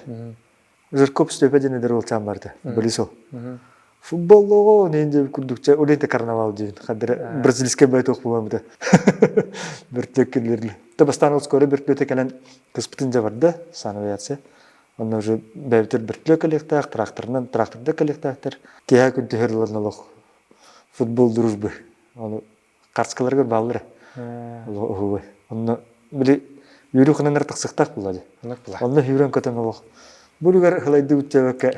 Жирков Степа диэн эдэр уолчаан барда. Борисов. Футболлоҕо нин диэбит курдук чэ улейте карнавал диэн хаддара бразильскай байтох буламыта. Бөртүөк киллерли. Та бастаан ол скоро бөртүөтэ кэлэн кыспытын дьэ барда санавиация. Онно уже бэйбитер бөртүөк кэлиэхтээх, тракторынан тракторда кэлиэхтээхтэр. Киэһэ күн түһэр ылан олох футбол дружбы. Ону карточкаларыгар бааллар. Уһугай. Онно били үөрүү ханан эрэ тахсыахтаах буолла дии. Онно сүүрэн көтөн олох. Бу үлүгэр хылайдыбыт диэбэккэ.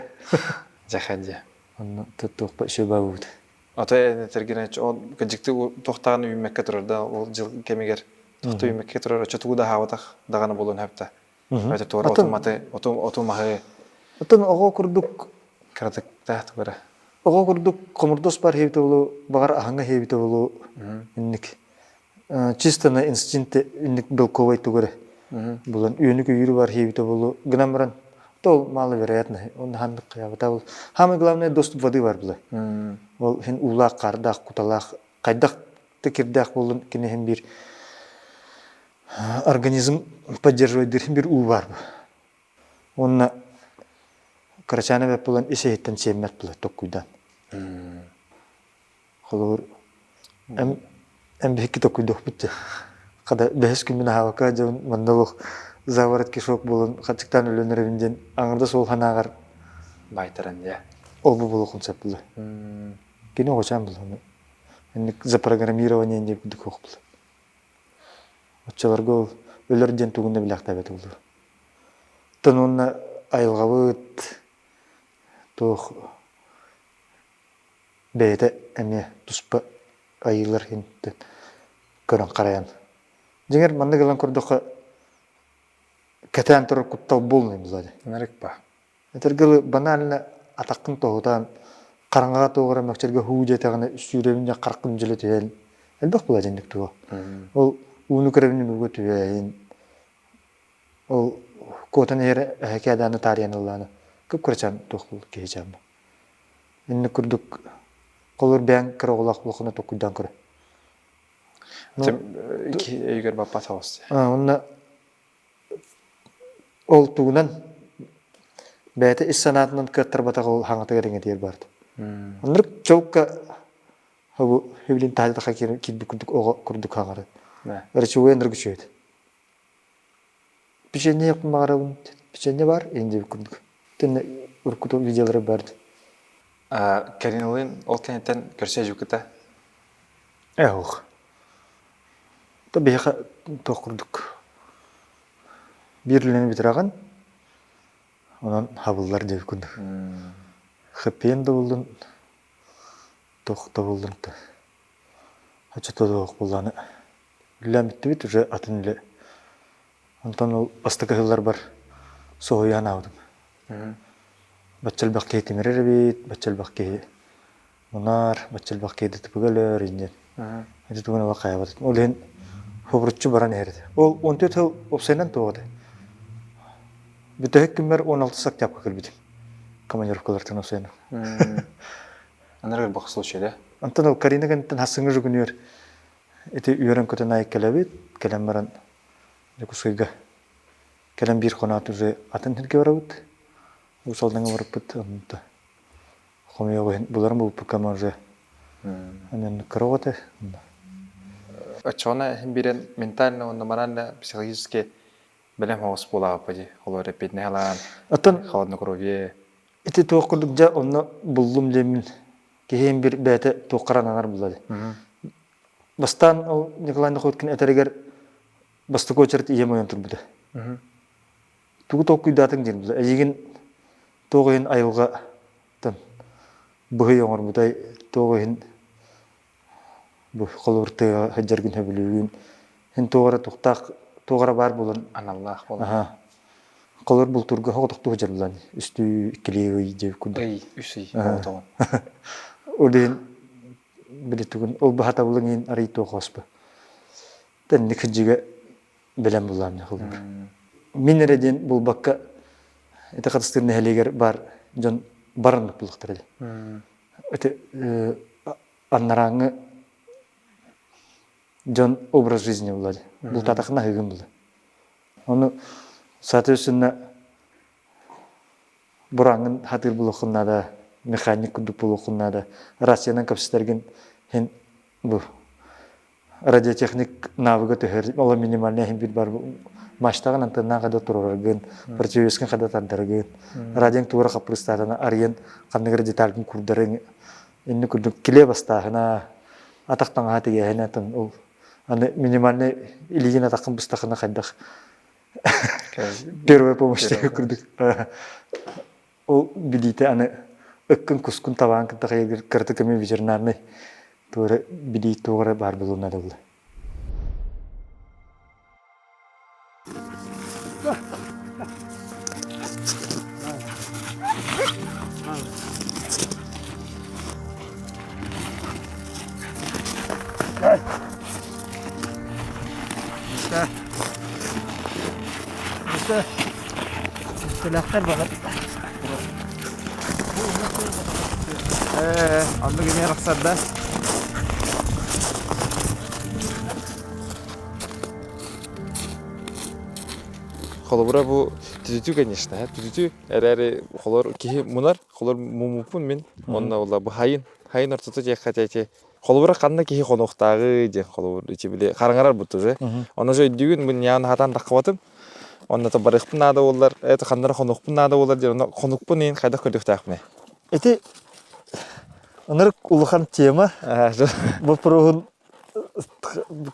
Дьэхэ дьэ. Онно туохпа үчүгэй Ото этэргинэ ол кыдьыкты туохтаҕын үүммэккэ турар да ол дьыл кэмигэр тохто үүммэккэ турар оччо тугу да аһаабатах даҕаны буолуон сөптө. Өтө туора оту маты оту оту маһы Оттон оҕо курдук кыратык да тугара. Оҕо курдук хомурдос бар иһэбитэ буолуо, баҕар аһаҥа иһэбитэ буолуо инник чисто на инстинкте инник белковай тугу эрэ булан үөнү-көйүүрү бар иһэбитэ буолуо гынан баран то маловероятно он ханнык хайабыта ол самое главное доступ воды бар була ол иһин уулаах хаардаах куталаах хайдах да кирдээх буоллун кини иһин биир организм поддерживает биир уу бар Уонна кырачаан эбэт буолан ис иһиттэн сиэммэт буолар токкуйдаан. Холобур, эм эм биһикки токкуйдуохпут дии. Хада бэһис күммүн аһаабакка дьон манна олох заворот кишок буолан хаччыктаан өлөн эрэбин диэн аҥардас ол санааҕар байтаран дьэ. Ол-бу буолуохун сөп буолар. Кини оҕочаан буолар. Инник запрограммирование диэн курдук суох буолар. Оччолорго ол өлөр диэн тугун да билээхтээбэт буолуо. Оттон уонна айылҕабыт туох бэйэтэ эмиэ туспа айыылар иһиттэн көрөн харайан. Дьиҥэр маннык ылан көрдөххө кэтээн турар куттал буолуо буолуо дии. Ынырык ба. Этэргэ дылы банально атаххын тоһутан хараҥаҕа туох эрэ мөкчөргө һуу диэтэҕинэ сүүрэбин дьэ хараххын дьөлө түһэн элбэх буолар дьинник туга. Ол ууну көрөбүн ууга түһээһин ол куотан иһэр эһэкээдэни таарыйан ыллааны кып-кырачаан туох киһи чаанна. Инник курдук холур бэйэҥ кыра оҕолоох буолхуна толкуйдаан көрө. Өйүгэр баппат соҕус. Онно Ол тугунан бэйэтэ ис санаатынан кыаттарбатах ол хаҥатыгар иҥэтигэр барда. Оннук чолка бу билин таһырдьа киирбит курдук оҕо курдук хаҥары. Речевой ынырык үчүгэй. Печенье баҕарабын печенье бар индиэбит курдук. Тэннэ уруккуту видеолары бар. Кариналыын ол кэнниттэн көрсө дьукута. Э ох. То биһиэхэ туох курдук биир үлэни бүтэрэҕин, онон хабыллар диэбит курдук. Хэппиэн да буллун, туох да буллун да оччото да суох буоллаҕына үлэлээн бүттүбүт уже атын үлэ. Онтон ол бастакы сылларбар соһуйан аабытым. Бачча элбэх киһи тимирэр эбит, бачча элбэх киһи мунаар, бачча элбэх киһи ДТП-га өлөр инньэ. Ити тугун ыла хайабат. Ол иһин хобуруччу баран иһэр этэ. Ол 14 сыл уопсайынан туох этэ. Бүтэһик күммэр 16 октябрьга кэлбитим. Командировкалартан уопсайынан. Анарыгар бох случай, да? Онтон ол Карина кэнниттэн хассыҥҥы жугунуөр ити үөрэн көтөн айы кэлэбит. Кэлэн баран Дьокуускайга кэлэн биир хоноот уже атын сиргэ барабыт. Уус Алдаҥҥа барыппыт. Онто. Хомойуох иһин буларым булбукка уже анан кыра оҕото. Оччоҕуна иһин биэрэн ментально уонна морально психологически бэлэм соҕус буолаҕыппа дии. Холобур эппиэтинэһи ылан, Оттон холоднокровие. ити туох курдук дьэ онно буллум диэммин киһим бир бэйэтэ туоххара ананар булла дии. Бастаан ол Николай Находкин этэригэр бастакы очередь ийэм ойон турбута. Тугу толкуйдаатыҥ диэн була. Эйигин туох иһин айылҕаттан быһый оҥорбутай, туох иһин бу холобур тыаҕа сылдьаргын сөбүлүүгүн, иһин туох эрэ тухтаах туох эрэ баар буолан Аналлаах буолан. Аха. Холобур бултуурга соҕотохтуу сылдьар булан үстүү иккилии ый диэбит курдук. Ый, үс ый оҕотоҕун. Ол иһин били тугун ол баһатабылыҥ иһин арый туох оспа. Тэнник сылдьыга бэлэм буллаам холобур. Мин эрэ диэн булбакка ити Хатыстыыр нэһилиэгэр баар дьон бараннык буллахтар этэ. Ити анарааҥҥы дьон образ жизни булла бултаатахына аһыгын булла. Ону соответственно бурааҥҥын хатыыр булуоххун наада, механик курдук буолуоххун наада. Рациянан кэпсэтэргин һин бу радиотехник навыга төһөр ол минимальный иһин бир бар мачтаҕын антеннаан хада тураргын противовескин хада тардаргын радиоҥ туора хаппырыстаатана арыйан ханнык эрэ деталькын курдарыҥ инни курдук килиэп астааһына атах таҥаһа тигээһинэ атын ол аны минимальный илиигин атаххын быстахына хайдах первая помощь курдук Ол билиитэ аны ыккын кускун табаан кытта хайыгыр кырата көмө ветеринарнай туора билии туох эрэ баар буолуон наадалла. Сэлэхтэр балар. Ээ, оннук эмиэ арахсарда. Холобура бу түтүтү, конечно, түтүтү эрээри холор киһи мунар, холор мумуппун мин. Онно була бу хайын, хайын ортото диэххэ эти Холобура ханна киһи хонуохтааҕый диэн холобур ити били хараҥарар бут уже. Онно же өйдүүгүн бу ньаан хатан таххыбатым. Онно то барыахпын наада буоллар, это ханнара хонуохпун наада буолар диэн онно хонукпун иин хайдах көрдүөхтээхпиний? Ити ынырык улахан тема. Боппуруоһун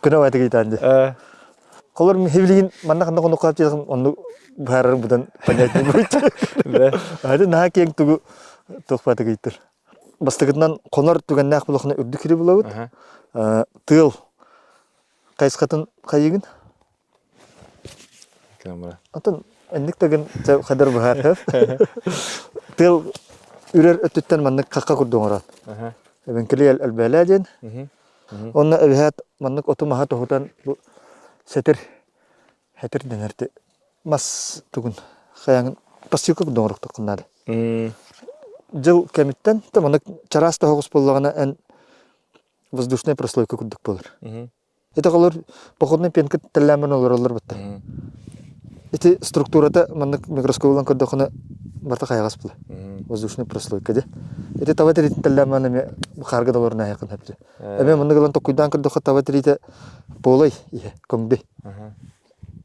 күнэ байтык ыйтаан дии. Холор билигин манна ханна хонукка диэхин онну быһаарарым быдан понятнее будет. Аты наһаа киэҥ тугу туох баатык ыйтыр. Бастакытынан хонор түгэннээх булахына үрдүк сири булабыт. Тыал хайысхатын хайыгын? Атын энник тагын хадар быһаар. Тыал үрэр өттүттэн маннык хахха курдук оҥорон. Эбэҥкили элбээлээ диэн. Онно эбэһээт маннык оту-маһы тоһутан бу сэтир Хэтир дэнэр мас тугун хайаҥын посылка курдук оҥоруохтаххын наада. Дьыл кэмиттэн да маннык чараас тоһоҕос буоллаҕына эн воздушная прослойка курдук буолар. Ити оҕолор походный пенка тэллээммин олороллор бытта. Ити структурата маннык микроскобунан көрдөххүнэ барыта хайаҕас буолар. Воздушная прослойка дии. Ити таба тириитин тэллээммин эмиэ хаарга да олорун аһыаххын сөп. Эмиэ маннык ылан токкуйдаан көрдөххө таба тириитэ полай иһэ, көҥдөй.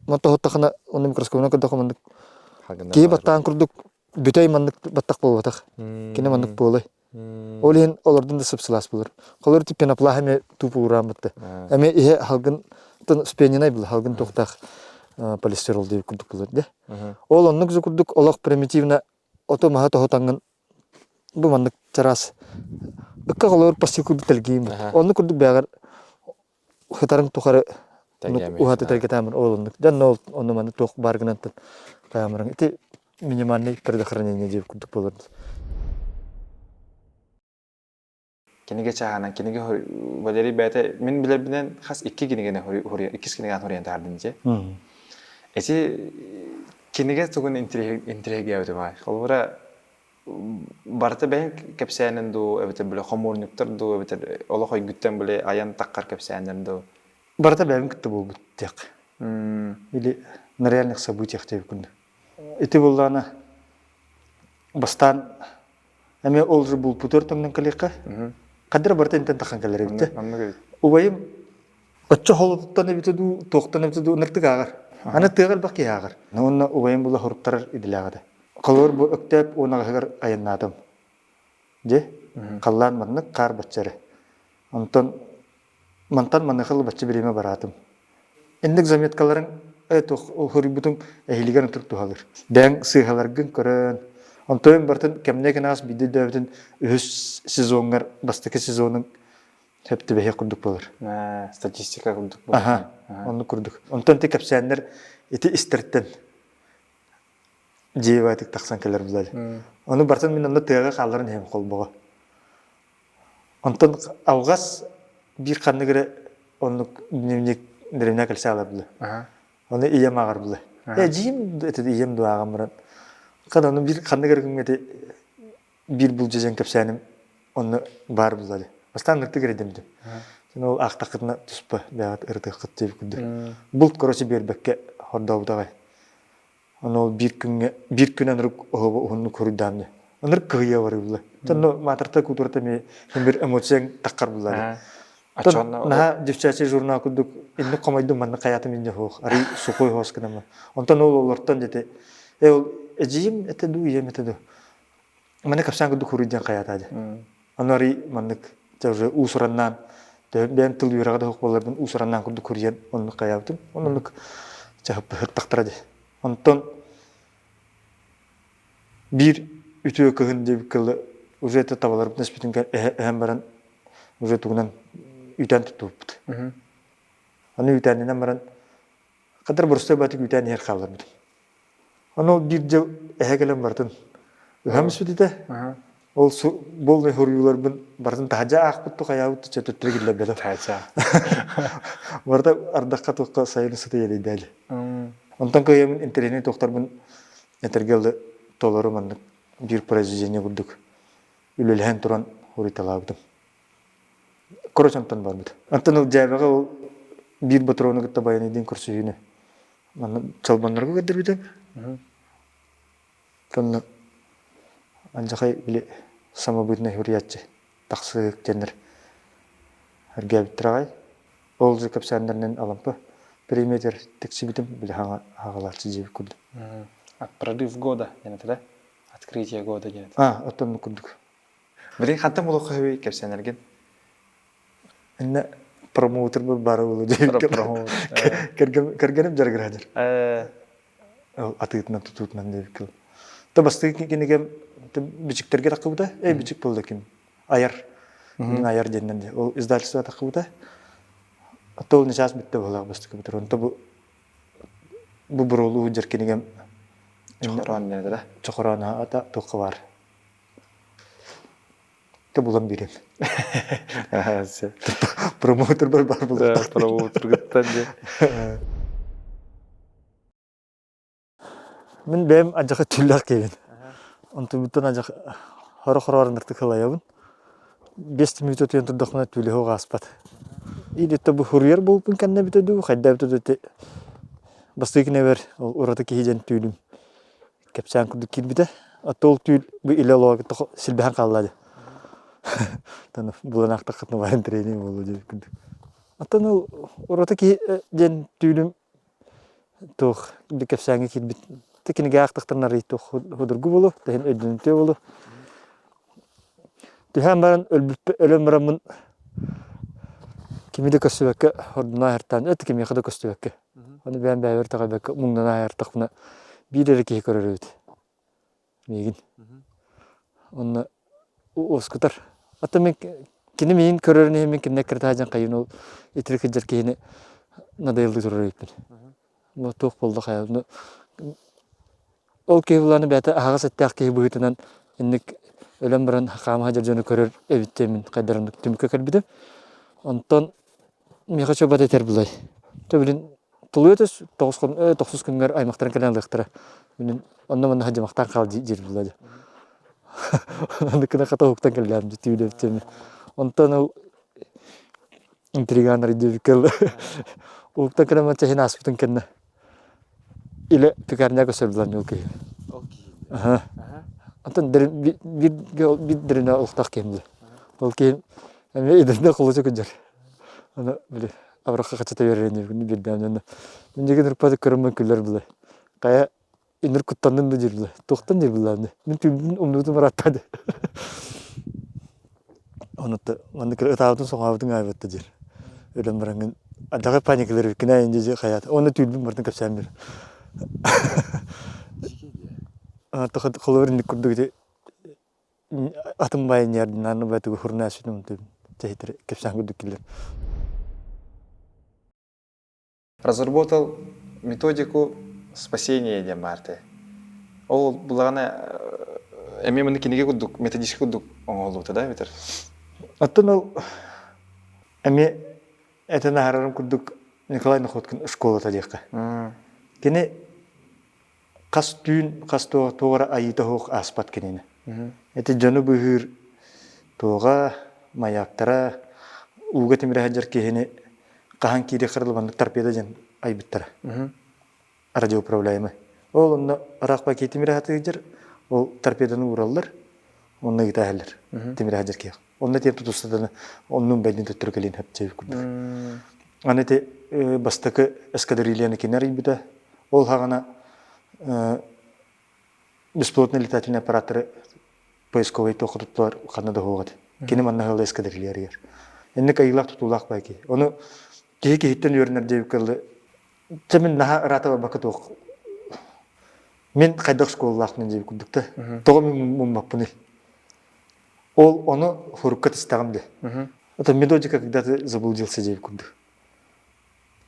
Тоһуттахына онно микроскобунан көрдөххө маннык киһи баттаан курдук бүтэй маннык баттах буолбатах. Кини маннык буолай. Ол иһин олордун да сып-сылаас буолар. Холор ити пенопласт эмиэ тууп уураан бытта. Эмиэ иһэ халгын спенинай был халгын туохтаах полистирол диэбит курдук буолар дэ. Ол оннук же курдук олох примитивно оту-маһы тоһутаҥҥын бу маннык чараас ыкка холобур посылка тэлгиим оннук курдук бэҕэр хытарыҥ тухары уһаты тэлгэтаамыр ол оннук дьэ ол онну маннык туох баар гынан таамырыҥ ити минимальный предохранение диэбит курдук буолар Кинигэ чааһынан кинигэ Валерий бэйэтэ мин билэрбинэн хас икки кинигэни иккис кинигэни суруйан таһаардым дии. Эти кинигэ тугун интириэһиргээбитим аай. Холобура барыта бэйэҥ кэпсээнин дуу, эбэтэр бile хомуурньуктар дуу, эбэтэр олох өйгүттэн бile айан таххар кэпсээннэр дуу. Барыта бэйэм кытта буолбут диэх. Или на реальных событиях диэбит курдук. Ити буоллаҕына бастаан Эмиэ ол же булпутугар тоҥнон кэлиэххэ. Хаддара барыта интэн тахан кэлэр эбит. Убайым оччо холотуттан эбитэ дуу, туохтан эбитэ дуу ыныртык ааҕар. Аны тыаҕа элбэх киһи ааҕар. Уонна убайым була хоруктарар идэлээх этэ. Холобур бу Өктөөп 10 аҕыһыгар айаннаатым. Дьэ, халлаан маннык хаар бачча эрэ. Онтон мантан маныаха бачча бириэмэ бараатым. Инник заметкаларыҥ туох хоруйбутуҥ эһиилигэр ынтык туһалыыр. Бэйэҥ сыыһаларгын көрөн, онтон барытын кэмнэ гынаас биирдэ өйдөөбүтүн үһүс сезоҥҥар бастакы сезонуҥ сөп түбэһиэх курдук буолар. Статистика курдук буолар. Аха, оннук курдук. Онтон ити кэпсээннэр ити истэртэн дьиэбаатык тахсан кэлэр булали. Ону барытын мин онно тыаҕа хаалларан иһэм холбоҕо. Онтон алҕас биир ханнык эрэ оннук дневник дэриэбинэ кэлсэ аалар буле. Ону ийэм ааҕар буле. Э дьиим это ийэм дуо ааҕан баран. Хана ону биир ханнык эрэ күҥҥэ ити биир булдьа кэпсээним онно баар буллали. Бастаан ыртык эрэйдэммитим. Сен ол аахтаххытына туспа бэйэҕит ырытыаххыт диэбит курдук. Булт короче биэрбэккэ хордообут аҕай. Ону ол биир күҥҥэ биир күн ынырык оһоҕо уһуннук хоруйдаан ынырык кыһыйа барыылла. Онно маатырта кутурата эмиэ бир эмоцияҥ таххар буллар. Наһаа девчачий журнал курдук инник хомойдум маннык хайаатым инньэ суох арый сухой хоос гынама. Онтон ол олортон дете э ол эдьиийим этэ дуу ийэм этэ дуу Маны кэпсээн курдук хоруйдуон хайаатаа дии. Ону арый маннык уже уус-ураннаан бэйэм тыл үөрэҕэ да суох буолларбын уус-ураннаан курдук хоруйан оннук хайаабытым. Оннук чаһыппыһыттахтара дии. Онтон биир үтүө кыһын диэбиккэ дылы уже это табаларбытын эспитин эһэн баран уже тугунан үүтээн туттубуппут. Аны үүтээнинэн баран хадыр боростуой баатык үүтээн иһэр хаалларбытым. Ону биир дьыл эһэ кэлэн барытын ыһам испит Ол буолнай хоруйууларбын барытын таһдьа аахпыт хайаабыт чэ төттөрү киллэрбэтэ. Барыта ардахха туохха сайын сыта елейдээли. Онтон кыайамын интэриэһинэй туохтарбын этэргэ дылы толору маннык биир произведение курдук үлэлэһэн туран хоруйталаабытым. Короче, онтон барбыт. Онтон ол дьээбэҕэ ол биир ботрону кытта баянайдыын көрсүһүүнү Манна чолбоннорго көрдөрбүтүм. Онно алдьархай били самобытный суруйааччы тахсыык диэннэр эргээбиттэр аҕай. Ол же кэпсээннэринэн Алампа премьер тиксибитим били хаҥа диэбит курдук. От прорыв года диэн этэ да? Открытие года диэн этэ. А, оттон курдук. Билигин хантан булуохха сөбүй кэпсээнэргин? Иннэ промоутербар бары буолуо диэбиккэ кэргэним дьарыгыраадыр. Ол атыытынан тутуутунан диэбиккэ. Та бастакы кинигэм бичиктэргэ таххыбыта. Эй бичик буолла ким? Айар. Мин айар диэннэн дии. Ол издательство таххыбыта. Ол нечаас бүттэ буолаах бастакы бүтэр. Онто бу бу буруолуу дьэр кинигэм Чохороон диэн да? Чохороон ата туохха баар. Та булан биэрэн. Промоутербар бар булуохтаах. Промоутергыттан дии. Мин бэйэм адьаха түүллээх киһибин. Онтубуттан адьах хоро-хороорун кылайабын. 5 мүнүүтэ утуйан турдахпына түүлэһэ ааспат. Или бу хуруйар буолбун кэннэ эбитэ дуу, хайда эбитэ дуу бастакы кинэбэр ол ураты киһи диэн түүлүм кэпсээн курдук киирбитэ. А то ол түүл бу илэ олоҕо силбэһэн хаалла дии. Булан аахтаххытына баран тренинг буолуо диэбит курдук. Оттон ол ураты киһи диэн түүлүм туох кэпсээҥҥэ киирбит кинигэ аахтахтарына арый туох судургу буолуо, тэһин өйдөнүмтүө буолуо. Түһээн баран өлбүппэ өлөн бараммын кими да көрсүбэккэ ордуна аһартаан это кимиэхэ да көстүбэккэ Ону бэйэм бэйэбэр итэҕэйбэккэ муҥнана аһартахпына биир эрэ киһи көрөр эбит миигин. Онно уоскутар. Оттон мин кини миигин көрөрүн иһин мин кинини эккирэтэ сылдьан хайыын ол итирик сылдьар киһини надайылыы турар эбиппин. Ну туох буолла хайа ну ол киһи булааны бэйэтэ аһаҕас эттээх киһи быһыытынан инник өлөн баран хаама сылдьар дьону көрөр эбит диэн мин хайдах оннук түмүккэ кэлбитим. Онтон Миэхэ чуобат этэр булай. Төбүлүн тулуйа түс, тохсус күҥҥэр аймахтарын кэлэн ылыахтара. Мин онно-манна садьымахтаан хаал диир була дии. Аныкына хата уһуктан кэллэм түүлэбит Онтон ол интриганнар диэбиккэ уһуктан кэлэн чэһин ааспытын кэннэ илэ пекарня көсөр булан ол киһи. Ол киһи. Аха. Онтон биир дөрүнэ олохтоох киһим били. Ол киһим эмиэ идэтинэ холочу кыдьар. Аны били абырахха хачата биэрэрин биирдээн онно мин дьигин ырпаты көрөммөн күлэр били. Хайа инир куттаннын да диир били. Туохтан диир били Мин түүнбүн умнубутум ыраатта диир. Онута маннык ытаабытын соҥообутун аайбатта диир. Өлөн бараҥҥын адаҕа паникалар кинээ инди хайаата. Онно түүнбүн барытын кэпсээн бир. Холобур инник курдук ити атын байанньардынаан бэтугу хурнаасүтүм тэһитер кэпсээн курдук киллер. Разработал методику спасения диэн баар этэ. Ол булаҕына эмиэ маны кинигэ курдук, методический курдук оҥоһуллубута да эбэтэр? Оттон ол эмиэ этэн аһарарым курдук Николай Находкин школата диэххэ. Кини хас түүн хас туох эрэ айыыта суох ааспат кинини. Ити дьону быыһыыр туоҕа, маяктара, ууга тимирэ сылдьар киһини хаһан киириэххэ маннык торпеда диэн айбыттара. Радиоуправляемый. Ол онно ыраах баки тимирэ сатыыр ол торпеданы уураллар, онно ыыта иһэллэр тимирэ сылдьар киһи. Онно тиэп тутустатаны оннун бэйдин төттөрү кэлин хөпчөйүк курдук. Аны ити бастакы эскадрильяны кини арыйбыта. Ол хаҕана беспилотный летательный аппараттары поисковый туохха туттулар ханна да суох этэ. Кини манна ыла эскадрилья арыйар. Инник айыылаах тутуулаах бай киһи. Ону киһи киһиттэн үөрэнэр диэбиккэ дылы чэ мин наһаа ыраата барбакка туох мин хайдах школалаахпын диэбит курдук да тоҕо мин муммаппыный Ол ону хурукка тистэҕим дии. Это методика, когда ты заблудился диэбит курдук.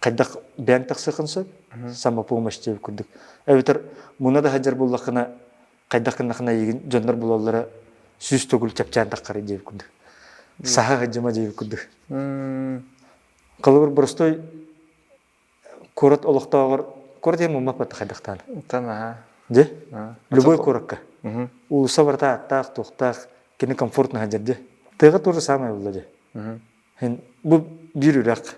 Хайдах бэйэҥ тахсыаххын сөп, самопомощь диэбит курдук. Эбэтэр муна да сылдьар буоллаххына, хайдах гыннахына эйигин дьоннор булаллара сүүс төгүл чэпчээн таххарый диэбит курдук. Саха сылдьыма диэбит курдук. Холобур, боростой Куорат олохтооҕор куорат иһин муммат батта хайдахтаан. Тан Дьэ? Любой куоракка. Уулусса барыта ааттаах, туохтаах, кини комфортно сылдьар дьэ. Тыаҕа то же самое буолла дьэ. Һин бу биир үрэх,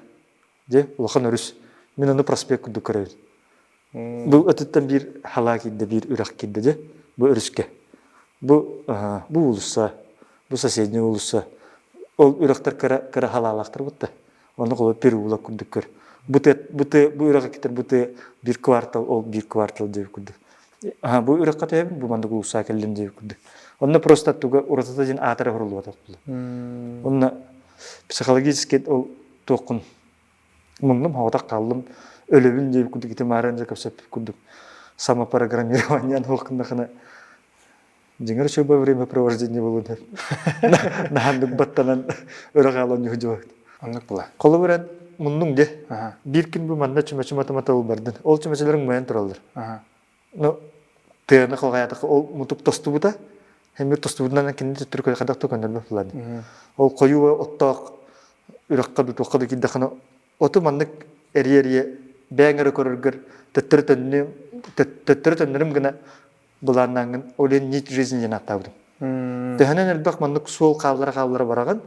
дьэ, улахан өрүс. Мин ону проспект курдук көрөбүн. Бу өтүттэн биир халаа киирдэ, биир үрэх киирдэ дьэ, бу өрүскэ. Бу бу уулусса, бу соседний уулусса. Ол үрэхтэр кыра кыра халаалаахтар бутта. Онно холобур переулок курдук көр. Бу тыа бу тыа бу үрэххэ китер бу тыа биир квартал ол биир квартал диэбит курдук. Аха бу үрэххэ түһэбин, бу маннык уулусса кэллим диэбит курдук. Онно просто туга уратыта диэн аатара хуруллубатах буолла. Онно психологически ол туоххун муннум хоҕотох хааллым өлөбүн диэбит курдук ити мааран дьэ көпсөппүт курдук самопрограммирование туох гыннахына Дьиҥэр үчүгэй времяпровождение буолуон сөп. Наһааннык баттанан өрө хаалан ньуһдьубат. Оннук була. Холобур эн муннуҥ дьэ. Биир күн бу манна чүмэчи мата-мата бардын. Ол чүмэчилэриҥ мойон тураллар. Ну, тыаны халҕайаатахха ол мутук тостубута. Эмир тостубутунан кинини төттөрү хайдах да көннөрбөт булаан. Ол хойуу оттоох үрэххэ да туохха да киирдэххинэ оту маннык эрийэ-эрийэ бэйэҥ эрэ көрөргөр төттөрү төннүм төттөрү төннөрүм гына былааннааҥҥын ол иһин нить жизни диэн ааттаабытым. Төһөнөн элбэх маннык суол хааллара-хааллара бараҕын,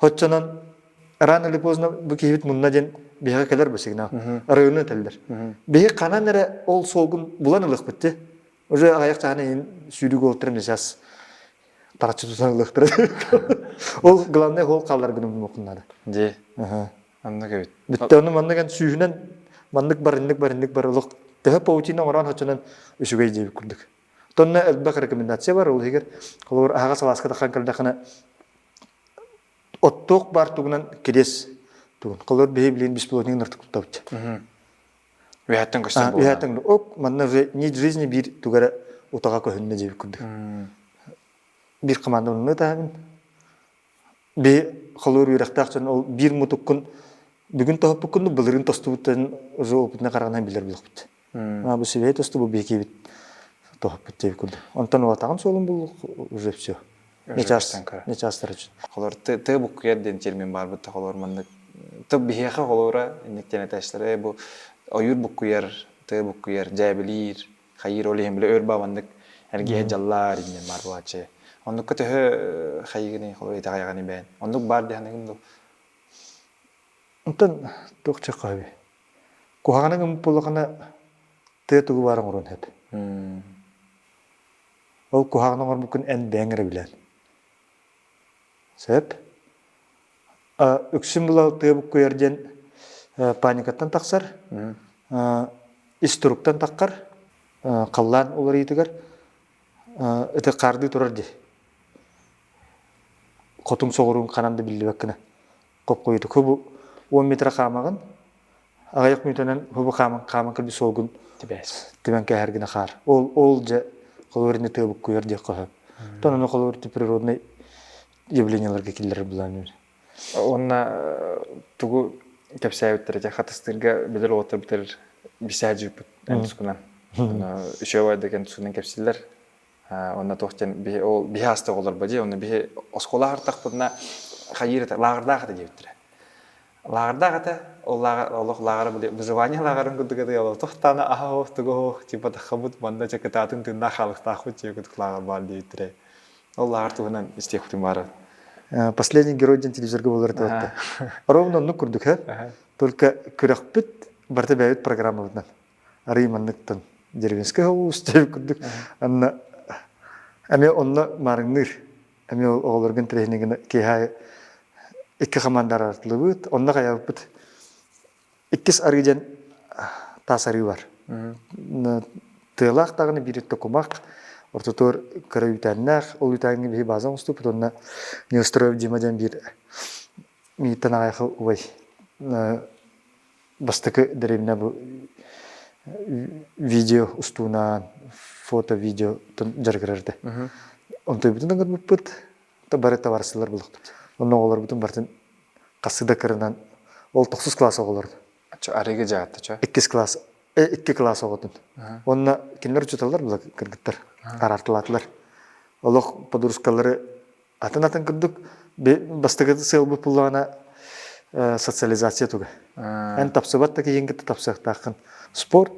оччонон рано или поздно бу киһибит мунна диэн биһиэхэ кэлэр бу сигнал. Арыгыны этэллэр. Биһи ханан эрэ ол суолгун булан ылыахпыт ти. Уже аҕыйах чаһын иһин сүүрүүг уолтарым сейчас тараччы тутан ылыахтара. Ол главное ол хаалларгын умнуоххун наада. Дии. Оннук эбит. Бүттэ ону маннык эн сүүһүнэн маннык барыннык барыннык бар олох төһө паутина оҥорон хочонон үчүгэй диэбит курдук. Тонна элбэх рекомендация бар ол иһигэр холобур аһаҕас алааска таххан кэлдэххинэ оттуох баар тугунан кириэс тугун. Холобур биһи билигин беспилотник нартык туттабыт. Үөһэттэн көстөр буолла. Үөһэттэн ок манна уже нить жизни биир тугара утаҕа көһүннэ диэбит курдук. Биир команда онно таһабын. Би холуур үөрэхтээх дьон ол биир мутуккун бүгүн тоһоппуккун былырыын тостубуттарын уже опытына хараҕынан билэр буолуохпут. А бу сибэһи тостубу биһикибит тоһоппут диэбит курдук. Онтон уотаҕын суолун буллук уже все. Не час, не частар үчүн. Холор тыы буккуйар диэн термин баар бутта холор маннык тып биһиэхэ холуура инниктен этээчтэр бу ойуур буккуйар тыы буккуйар дьээбилиир хайыыр ол иһин бile өр баабаннык эргиһэ дьаллаар иннин баар буолааччы. Оннукка төһө хайыгыный холор итэҕэйэҕиний бэйэн? Оннук баар диэхэнигин дуу? Онтон туох чаххаһыби? Куһаҕаны гыммыт буоллахына тыа тугу баар оҥоруон сөп. Ол куһаҕаны оҥорбуккун эн бэйэҥ эрэ билэн. Сөп. Үксүн була тыа буккуйар диэн паникаттан тахсар, ис туруктан таххар, халлаан уларыйыытыгар ити хаардыы турар дии. Хотуҥ соҕуруун ханан да биллибэт гына хоп-хойутук. Бу 10 метр хаамаҕын, аҕыйах мүнүүтэнэн бу хааман хааман кэлбит суолгун Тибээс. түбэн кээһэр гына хаар. Ол ол дьэ холобур ини тыа буккуйар диэххэ сөп. Тон ону холобур природный явлениеларга киллэрэр былаан Уонна тугу кэпсээбиттэрэ дьэ хатыстыырга билэр уолаттар бүтэр бисээдьиппит эн тускунан. Үчүгэй да кэн тускунан кэпсииллэр. Онно туох диэн биһи ол биһи аста оҕолорбо дии онно биһи оскуола аһартахпытына хайыыр этэ лааҕырдаах этэ диэбиттэрэ. Лааҕырдаах этэ ол лааҕыр олох лааҕыра били выживание лааҕырын курдук этэ ол тохтаана аһа оһох туга оһох типа таххабыт манна чэ кытаатын тыыннаах хаалыктаахпыт дии курдук лааҕыр баар диэбиттэрэ. Ол лааҕыр туһунан истиэхпитин баара. Последний герой диэн телевизорга буолар этэ. Ровно оннук курдук, Только күрэхпит барыта бэйэбит программабытынан. Арый манныктан деревенскэй улуус диэбит курдук. Анна эмиэ онно маарыҥныыр. Эмиэ оҕолоргун тирэһинигин киэһэ икки команда араартылыбыт. Онно хайабыппыт Иккис арыы диэн таас арыы бар. Тыалаах даҕаны биир өттө кумах, ортотугар кыра үүтээннээх, ол үүтээҥҥэ биһи база оҥостубут уонна Неустроев Дима диэн биир мииттэн аҕайах убай бастакы дэриэбинэ бу видео устуунан, фото-видео дьарыгырар этэ. Онтуйбутун ыҥырбыппыт, бары табаарыстылар булуохпут. Онно оҕолорбутун барытын хасыы да кырынан ол тохсус класс оҕолорун. Арыгы дьаатта чо? Иккис класс, икки класс оҕотун. Онно кинилэр учууталлар була кыргыттар араартылаатылар. Олох подружкалары атын-атын курдук бастакы сыалбыт буллаҕына социализация туга. Эн тапсыбат да киһиҥ кытта тапсыахтааххын. Спорт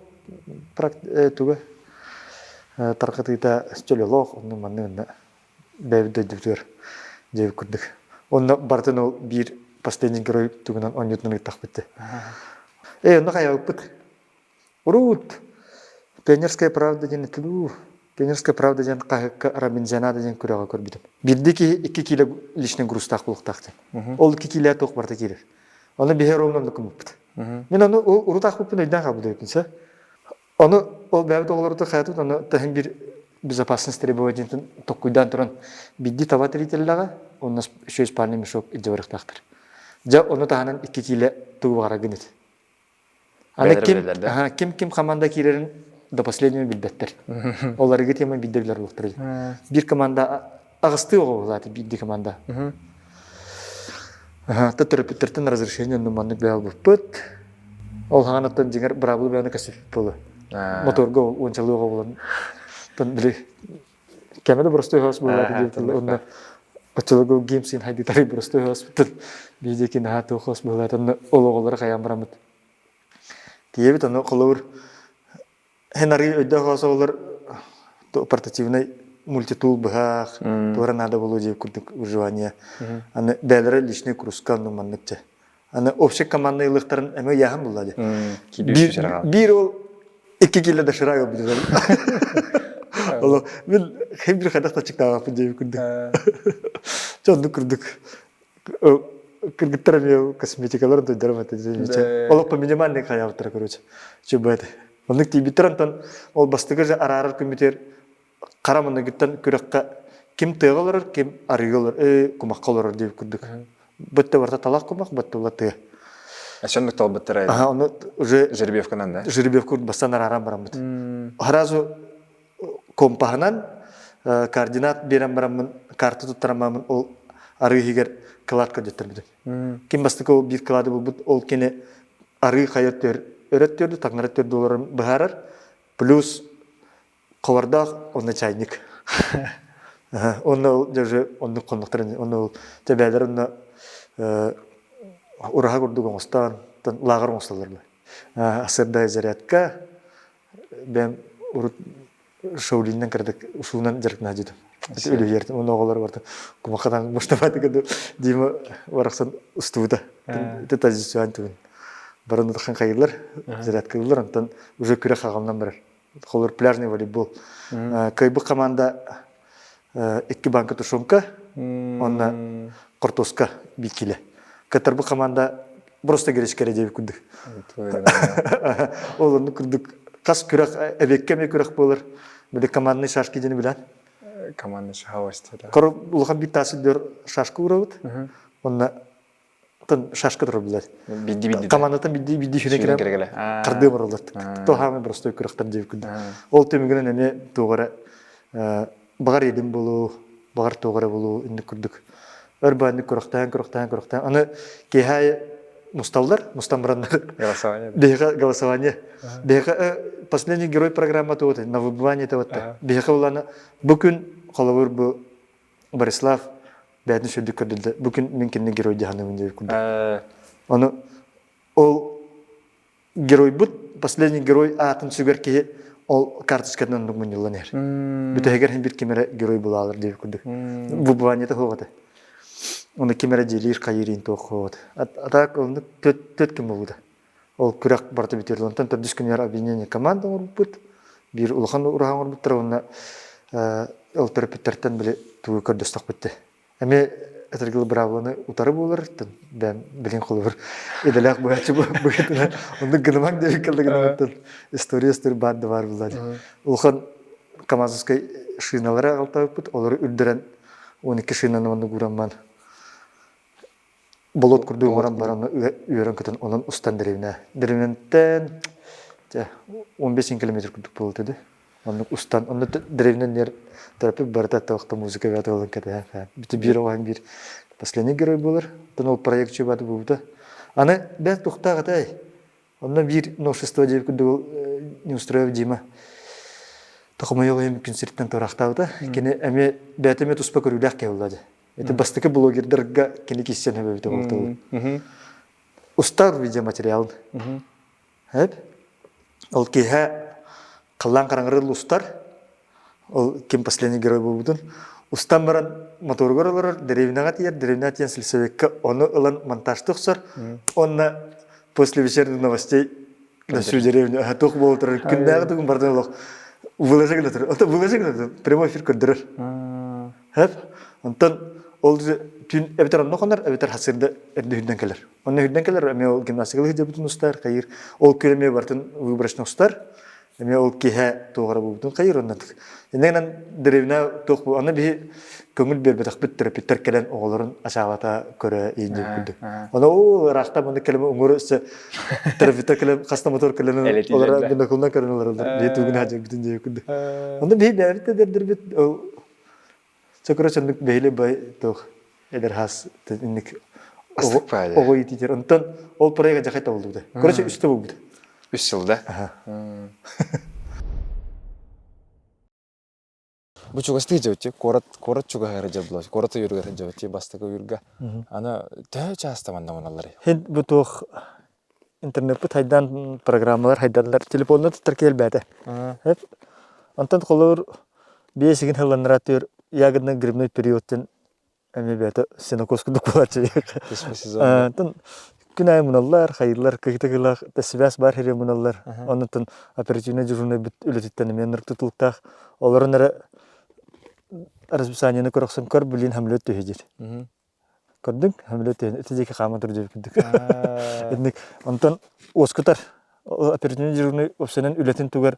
туга тарҕатыыта чөл олох, оннук маннык онно бэйэбит дойдубутугар дьиэбит курдук. Онно барытын ол биир последний герой тугунан оонньуутунан ыыттахпыт дии. Ээ, онно хайаабыппыт. Урут Пионерская правда диэн этэ дуу, Пионерская правда диэн хаһыакка Робинзонада диэн күрэҕи көрбүтүм. Биирдии киһи икки киилэ личный грузтаах буолуохтаах диэн. Ол икки киилэ туох барыта киирэр. Ону биһи ровно оннук гыммыппыт. Мин ону урут аахпыппын өйдөөн хаалбыт эбиппин сэ. Ону ол бэйэбит оҕолорбутун хайатыбыт ону таһын биир безопасность требованиетын токкуйдаан туран биирдии таба тирийтэллэҕэ онно еще спальный мешок илдьэ барыахтаахтар. Дьэ ону таһынан икки киилэ тугу баҕараргын ит. Аны ким, ким ким команда киирэрин до последнего билбэттэр. Оларыгы тема биирдэ билэр буолуохтара. Биир команда аҕыстыы оҕо буолааты биирдии команда. Та төрөппүттэртэн разрешение онну маннык бэйэлбиппыт. Ол хаҥан оттон дьиҥэр быраабыла бэйэни көстүппүт буолу. Моторга уончалыы оҕо буолан тон били кэмэ да простой хос буолааты диэбит онно оччолорго геймсин хайдытары простой хоспутун биир диэки наһаа туох хос буолааты онно ол оҕолору хайаан бараммыт. Тиийэбит ону холобур Эн арыы өйдөөх оҕолор портативнай мультитул быһах, туора наада буолуо диэбит курдук выживание. Аны бэйэлэрэ личный курска оннук маннык дьэ. Аны общий командный ылыахтарын эмиэ ыйааһын булла дии. Биир ол икки кило доширак ылбыт Ол мин хем бир хайдах тачыктаабаппын диэбит курдук. Чэ оннук курдук кыргыттар эмиэ косметикаларын тойдором этэ. Олох по минимальный хаябыттара короче. Чубэт. Оннук тиийбиттэр онтон ол бастакы же араарар күммүтүгэр хара муннугуттан күрэххэ ким тыаҕа олорор, ким арыыга олорор, кумахха олорор диэбит курдук. Бытта барыта талах кумах, бытта була тыа. Соннук талбыттара Аха, ону уже жеребьевканан да? Жеребьевку бастан арааран бараммыт. Сразу компаһынан координат биэрэн бараммын, карта туттаран бараммын ол арыы иһигэр кылаат көрдөттөрбүтүм. Ким бастакы ол биир кылааты булбут, ол кини арыы хайа өттүгэр өрө өттүгэр таҥнары өттүгэр олорон быһаарар. Плюс ховардаах онно чайник. Онно ол даже оннук хоннохторун онно ол тэбээлэр онно ураһа курдук оҥостоон лааҕыр оҥостоллор Асырдай зарядка бэм урут Шаолиннан кыратык усуунан дьарыктана дьүтүм. Үлүһүйэртим. Уонна оҕолор барыта кумаххатан муштабааты Дима барахсан устубута. Ити тазисуан түгүн. Баран утахан хайылар, зарядкалыылар, онтон уже күрэх аҕалынан барар. Холобур, пляжный волейбол. Кыайбыт команда икки банка тушенка, уонна хортуоска биир килэ. Кыттарбыт команда просто гречка эрэ диэбит курдук. Ол оннук курдук хас күрэх эбиэккэ эмиэ күрэх буолар. Били командный шашки диэни билэн. Командный шаховости, да. Коро улахан биир таас үрдүгэр шашка уурабыт. Онно шашка турар билэр. Бидди бидди. Командаттан бидди бидди сүрэн кирэн хардыы бараллар. То хаамай простой күрэхтэр диэбит курдук. Ол түмүгүнэн эмиэ туох эрэ баҕар едим болуу, баҕар туох эрэ болуу инник курдук. Өр бааннык күрэхтээн, күрэхтээн, күрэхтээн. Аны киэһэ мусталлар, мустан бараннар. Голосование. Биһиэхэ голосование. Биһиэхэ последний герой программа туоты, на выбывание это Биһиэхэ булана бу күн холобур бу Борислав бэйэтин сүрдүк көрдөрдө. Бу күн мин кинини герой дьаһаныбын диэбит курдук. Ону ол геройбут, последний герой аатын сүгэр киһи ол карточкатынан оннук мунньуллан иһэр. Бүтэһигэр хин бир ким эрэ герой булаалар диэбит курдук. Выбываниета суох этэ. Ону ким эрэ дьиэлиир хайыырын туох хуот. А так оннук төт ким буолбута. Ол күрэх барыта бүтэр. Онтон төрдүс күнүгэр объединение команда оҥорбуппут. Биир улахан ураһа оҥорбуттара уонна ол төрөппүттэртэн били тугу көрдөстөхпүт Эмиэ этэргил быраабыланы утары буолар, бэйэм билин холобур идэлээх быһаччы быһыытынан оннук гынымаҥ диэбит кэллэ гынамыттан история история баар да баар буолла Улахан камазовскай шиналары аҕалтабыппыт, олору үрдэрэн 12 шинаны оннук уурамман болот курдук оҥорон баран үөрэн көтөн онон устан дэриэбинэ. Дэриэбинэнтэн дьэ 15 километр курдук буолуо этэ. Оннук устан, онно дэриэбинэн нер терапевт барыта туохта музыка бэйэтэ ылан кэтэһэн Бити биир оҕоһун биир последний герой буолар. Оттон ол проект чуйбаты буолбута. Аны бэт тухтаах этэй. Онно биир новшество диэбит курдук Неустроев Дима Тохомойол иһин күн сириттэн туораахтаабыта. Кини эмиэ бэйэтэ эмиэ туспа көрүүлээх киһи буолла дьэ. Ити бастакы блогердарга кини киирсэн эбэбитэ буолталыы. Устар видеоматериалын. Эп. Ол киэһэ халлаан хараҥарыл устар. Ол ким последний герой буолбутун. Устан баран моторугар олорор, дэриэбинэҕэ тиийэр, дэриэбинэҕэ тиийэн сельсовекка ону ылан монтажты охсор. Онно после вечерних новостей на всю деревню туох буола турар күннээҕи тугун барытын олох выложи гына турар. Ото выложи гына турар, прямой эфир көрдөрөр. Хэп. Онтон ол түүн эбэтэр онно хонор, эбэтэр хасырда эрдэ үрдэн кэлэр. Онно үрдэн кэлэр, эмиэ ол гимнастикалыы сылдьыбытын устар, хайыр. Ол күн эмиэ барытын выборочно устар. Эмиэ ол киэһэ туох эрэ буолбутун хайыр оннотук. Иннинэн дэриэбинэ туох бу аны биһи көҥүл биэрбэтэхпит төрөппүттэр кэлэн оҕолорун ачаабата көрө иин курдук. Ону оо ыраахтан маннык кэлэн уҥур өссө төрөппүттэр кэлэн хаста мотор кэлэн олора бинокулунан көрөн олороллор. Биһи тугун хаадьырбытын диye курдук. Онно биһи бэйэбит да дэрдэрбит ол Чэ короче оннук бэһили бай туох эдэр хас инник оҕо иититер. Онтон ол проект дьахай табыллыбыта. Короче үстэ буолбута. Үс сыл да? Бу чугастыы дьабытчы, куорат куорат чугаһыгар дьабылар, куорат уйуругар дьабытчы бастакы уйурга. Аны төһө чааста манна муналлар? Хин бу туох интернеппит хайдан программалар хайдаллар телефонна туттар киэлбээтэ. Онтон холобур биэсигин хылланнара түөр ягодный грибной периодтан Эмиэ бэйэтэ сенокос курдук буолааччы. Онтон күн аайы муналлар, хайыылар, кыһыта-кыылаах связь баар сиригэр муналлар. Оннуттан оперативнай дежурнай үлэтиттэн эмиэ ынырык тутулуктаах. Олорон эрэ расписаниены көрөхсөн көр, билин хамлет түһэ диир. Көрдүҥ? Хамлет түһэн ити диэки хаама тур диэбит курдук. Итинник. Онтон уоскутар оперативнай дежурнай уопсайынан үлэтин тугар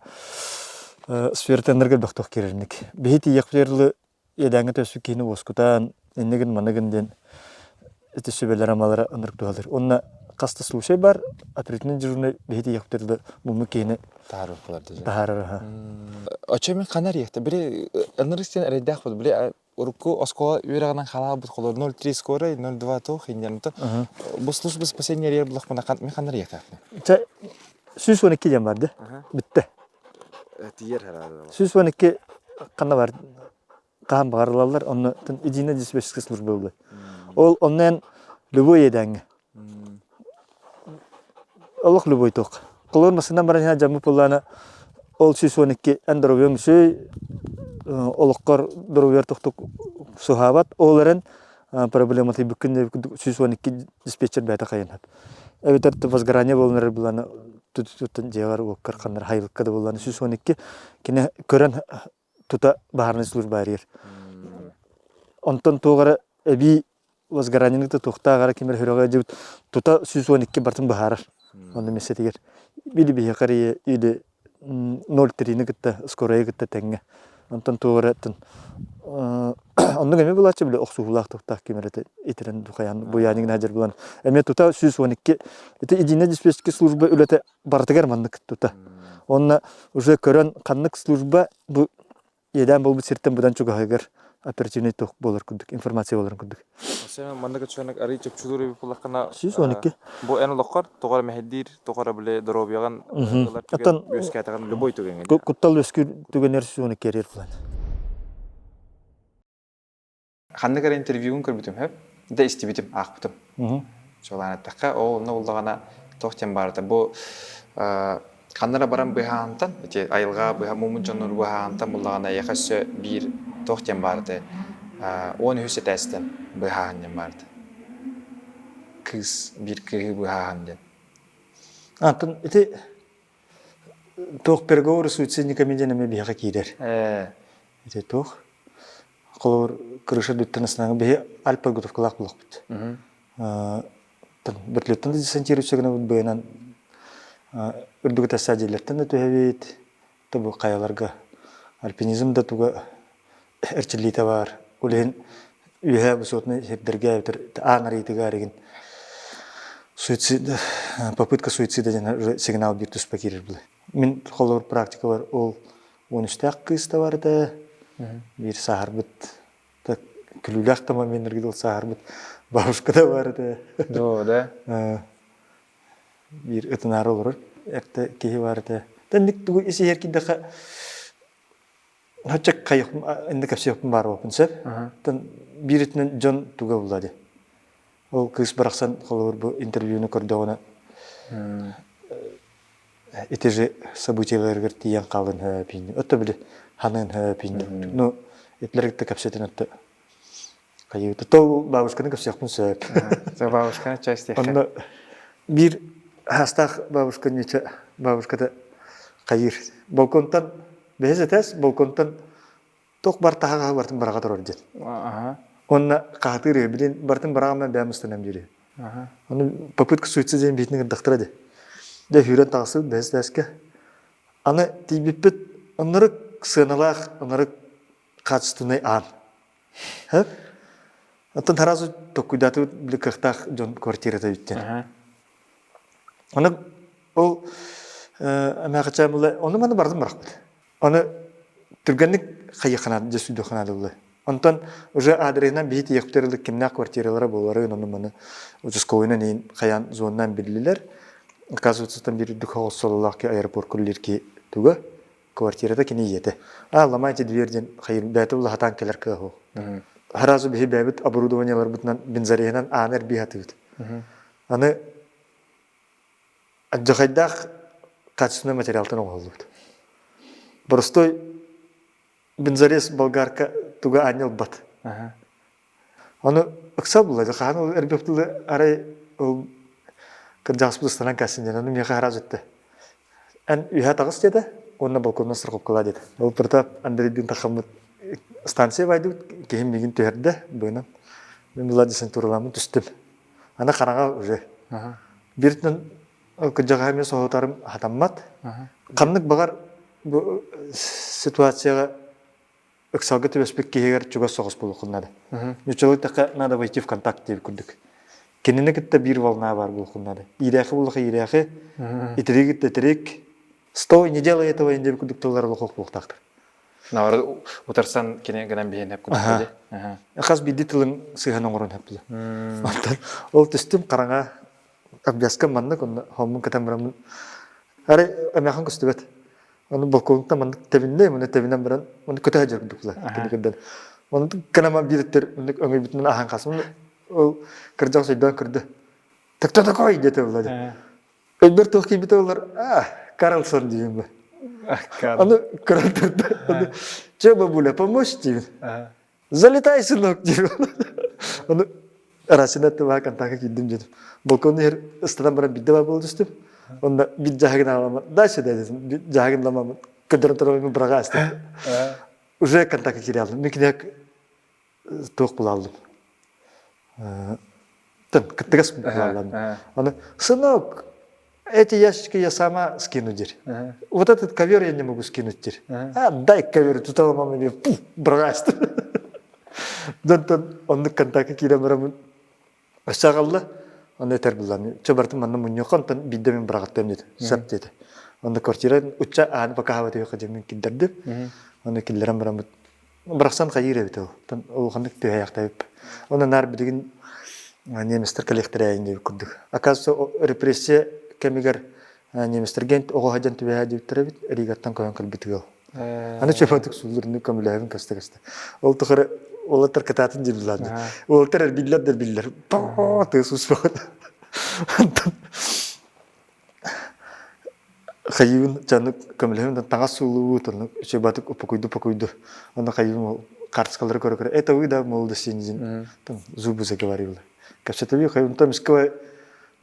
сфератаннарга элбэх киирэрник. Биһи тиийиэхпитигэр дылы иэдээҥҥэ төссүк киһини уоскутан, иннигин маныгын диэн ити сүбэлэр-амалара ынырык туһалыыр. Уонна хас да случай бар, оперативный дежурный биһи тиийэхпитигэр да муммут киһини таһаарар. Оччо мен ханар иэхтэ били ынырык сен эрэйдээх буолду. Били урукку оскуола үөрэҕинэн халаабыт холор 0,3 скорой, 0,2 туох инньэн бу служба спасения эрийэр булахпына мен ханар иэхтээхпин. Чэ 112 диэн бар да бүттэ. Тиийэр 112 ханна бар хаһан баҕарылаллар онно единая диспетчерская служба буолла. Ол онно эн любой иэдээҥҥэ олох любой туох. Холобур массыынан баран иһэн дьаммыт буоллаҕына ол 112 эн доруобуйаҥ үчүгэй олоххор доруобуйар тохтук суһаабат ол эрэн проблематыйбыккын 112 диспетчер бэйэтэ хайынат. Эбэтэр возгорание буолан эрэр буоллаҕына. Туттан дьиэҕэр уоккар ханнар хайылыкка да буоллаҕына 112 кини көрөн тута баһаарынай служба арыйар. Онтон туох эрэ эбии возгоранияны кытта туохтаах эрэ ким эрэ сүрэҕэ ыалдьыбыт тута 112 бартын быһаарар. Онно миэстэтигэр или биһиэхэ эрийэ или 0,3-ни кытта скорайы кытта тэҥҥэ. Онтон туох эрэ оннук эмиэ булааччы били охсуһуулаах туохтаах ким эрэ итирэн духайан буйаанигын сылдьар булан эмиэ тута 112 ити единая диспетчерская служба үлэтэ барытыгар маннык тута. Уонна уже көрөн ханнык служба бу иэдээн буолбут сиртэн быдан чугаһыгар оперативный туох буолар курдук информация буоларын курдук. Сен маннык өчөнөк арый чөпчүлүүр эбит буллаххына 112. Бу эн олоххор тоҕо эрэ мэһэйдиир, тоҕо эрэ били доруобуйаҕын ылар түгэн үөскээтэҕин любой түгэҥҥэ. Куттал үөскүүр түгэнэр 112 эрэр булан. Ханнык эрэ интервьюгун көрбүтүм хөп, да истибитим, аахпытым. Чуолаан эттэххэ, ол онно буллаҕына туох диэн баарыта бу ханна эрэ баран быһаантан, ити айылҕа быһа муммут дьоннору быһаантан буллаҕына эйиэхэ өссө биир туох диэн баарыта 13 этээстэн быһааһын диэн баарыта. Кыыс биир кыыһы быһааһын диэн. Антон ити туох переговоры суицидниками диэн эмиэ биһиэхэ киирэр. Ити туох Холобур, крыша үрдүттэн ысынаҥы биһи альп подготовкалаах буолуохпут. Вертолеттан да десантирующий гынабыт быйанан үрдүк этээстээх дьиэлэртэн да түһэбит, бу хайаларга альпинизм да туга эрчиллиитэ баар. Ол иһин үөһээ высотный сирдэргэ эбэтэр аан арыытыгар игин суицид, попытка суицида диэн сигнал биир туспа киирэр былы. Мин холобур практикабар ол 13-тээх кыыс да бар этэ, биир сааһырбыт да күлүүлээх да моменнарга дыл сааһырбыт бабушка да бар этэ. Да, да. Биир ытынаары олорор эртэ киһи бар этэ. Тэнник тугу ис иһэр киирдэххэ Хаччак хайыхпын инде кэпсиэхпин баарбаппын сөп. Тан биир өттүнэн дьон туга булла дии. Ол кыыс барахсан холобур бу интервьюну көрдөҕүнэ ити же событиеларыгар тиийэн хаалын һөөпиин. Отто били ханыын һөөпиин. Ну итилэр кытта кэпсэтин отто хайыыта. То бабушканы кэпсиэхпин сөп. Бабушканы часть Онно биир хаастаах бабушка ньуча бабушката хайыыр. Балконтан бэһис этээс балконтан туох бар таһаҕаһы бартын бараҕа турар диэн. Онно хаһатыыр үһү, билин бартын бараҕаман бэйэм ыстанам диир. Ону попытка суицида диэн биитин гырдахтара дии. Дьэ сүүрэн таҕысыбыт бэһис этээскэ. Аны тиийбиппит оннору сыаналаах, оннору качественный аан. Оттон сразу токкуйдаатыбыт били кыахтаах дьон квартирата бүттэн. Аны ол эмээхичээн була ону маны бардым барахпыт. Аны түргэнник хайыханаат дьэ сүдүханаат була. Онтон уже адресынан биһи тиийэхпитэр кимнээх квартиралара буоларын ону маны участковыйынан иин хайаан зоннаан биллилэр. Оказывается, там биир үрдүк сололоох ки аэропорт күллүүр ки туга квартирата кини ийэтэ. А ломайте дверь диэн хайыр бэйэтэ улахатаан кэлэр кыах суох. Сразу биһи бэйэбит оборудованиеларбытынан бензореһинэн ааны эрбии сатыыбыт. Аны алдьархайдаах качественный материалтан оҥоһуллубут. Простой бензорез болгарка туга аанньа ылбат. Ону ыксал булла хаһан ол эрбэх тылы арай ол кырдьаҕаспыт ыстанан кэлсин диэн ону миэхэ сразу эттэ. Эн үһэ таҕыс диэтэ уонна балконунан страховкалаа диэтэ. Ол турта Андрейдыын тахаммыт станция байдыбыт киһим миигин түһэрдэ быынан. Мин була десантураламмын түстүм. Аны хараҥа уже. Бииртэн кырдьаҕаһы эмиэ соһутарым хатаммат. Ханнык баҕар бу ситуацияҕа ыксалга түбэспит киһигэр чугас соҕус буолуоххун наада. Ньуччалыы эттэххэ, надо войти в контакт диэбит курдук. Кинини кытта биир волна баар буолуоххун наада. Иирээхи буоллаха иирээхи, итирик кытта итирик. Стой, не делай этого диэбит курдук тыллар олох буолуохтаахтар. Наоборот, утарсан кини гынан биһиэн хэп курдук дии. Хас биирдии тылын сыһан оҥорон хэп Онтон ол түстүм хараҥа обвязка маннык онно хоммун кэтэн бараммын арай эмээхин көстүбэт. Ону балконтан маннык тэбиннэ, маны тэбинэн баран маны көтө сылдьар курдук кини кырдан. Оны кынама бииртер маннык өҥөйбүтүнэн аһан хаалсым. Ол кырдьаҕас өйдөөн көрдө. Ты кто такой диэтэ буолла. Өйбөр туох киирбитэ буоллар, а, Карлсон диибин бу. Аны көрөн турда. Аны, че, бабуля, помочь диибин. Залетай, сынок диир. Аны Расина тыла контакка киирдим дедим. Балкон иһэр ыстанан баран биирдэ баар буола түстүм. Онно бит дьаһагын аламмын, дальше дедим, дьаһагын ламаммын, көрдөрөн турабын быраҕа астым. Уже контакт киире алдым. Мин кинигэ туох булаллым. Тын, кыттыгас булаллым. Аны, сынок, эти ящики я сама скину дир. Вот этот ковер я не могу скинуть дир. А, дай ковер, туталамам или пуф, быраҕа астым. Донтон оннук контакт киирэн бараммын Өссө аҕалла, ону этэр буллам. Чэ барытын манна мунньуохха, онтон биирдэ мин быраҕаттыам диэтэ. Сөп диэтэ. Онно квартира учча ааны покаһабат үһү дьэ мин киллэрдим. Ону киллэрэн бараммыт бырахсан хайыыр эбит ол. Оттон улаханнык түһээйэхтээбип. Онно наар билигин немецтэр кэлиэхтэрээйин диэбит курдук. Оказывается, репрессия кэмигэр немецтэргэ оҕо сылдьан түбэһээ диэбиттэр эбит, Ригаттан көһөн кэлбит ыал. Аны чөпөтүк сууллурунну көмөлөһөбүн көстө-көстө. Ол тухары уолаттар кытаатын дьиллаады. Уолаттар эрбиллэр да эрбиллэр. Тоо тыас успаҕын. Онтон хайыыбын чаннык көмөлөһөбүн таҥас сууллубут, оннук чөбатык упокуйду упокуйду. Онно хайыыбын карточкалары көрө-көрө это вы да молодости там зубы заговорила. Кэпсэтэби хайыыбын там исковай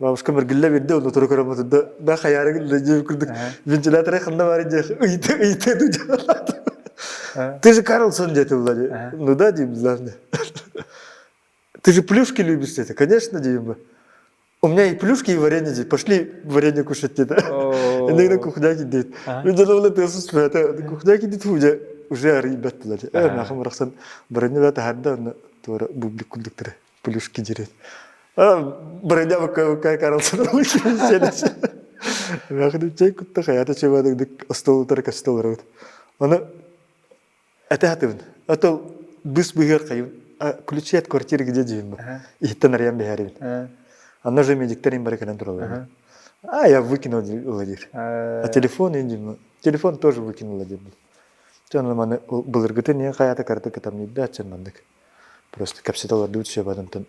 Бабушка мыргылла бирде онно тура көрөмөтү да да хаяры гылла курдук вентиляторы ханна бар дьэ ыйты ыйты Ты же Карлсон деді булла Ну да дейм булла Ты же плюшки любишь деді. Конечно дейм. У меня и плюшки, и варенье дейді. Пошли варенье кушать деді. Иногда кухняки дейді. Мен ты это кухняки дейді уже уже арый бәттілер. Э, нахым рахсан варенье бәті харда тура бублик кулдуктары. Плюшки дерет. Броня букка Карлсон Махны чай кутта хаята чебадык остол утары костол робот. Оны это хатыбын. А то быс быгыр кайын. Ключи от квартиры где дейін бу. Иһиттен арыян бэһэрибин. Анна же медиктер им барыканан туралар. А я выкинул Владимир. А телефон деймин. Телефон тоже выкинула деймин. Чон маны былыргыты не хаята карты кытам не да мандык. Просто кэпсэтэ олордубут все батантан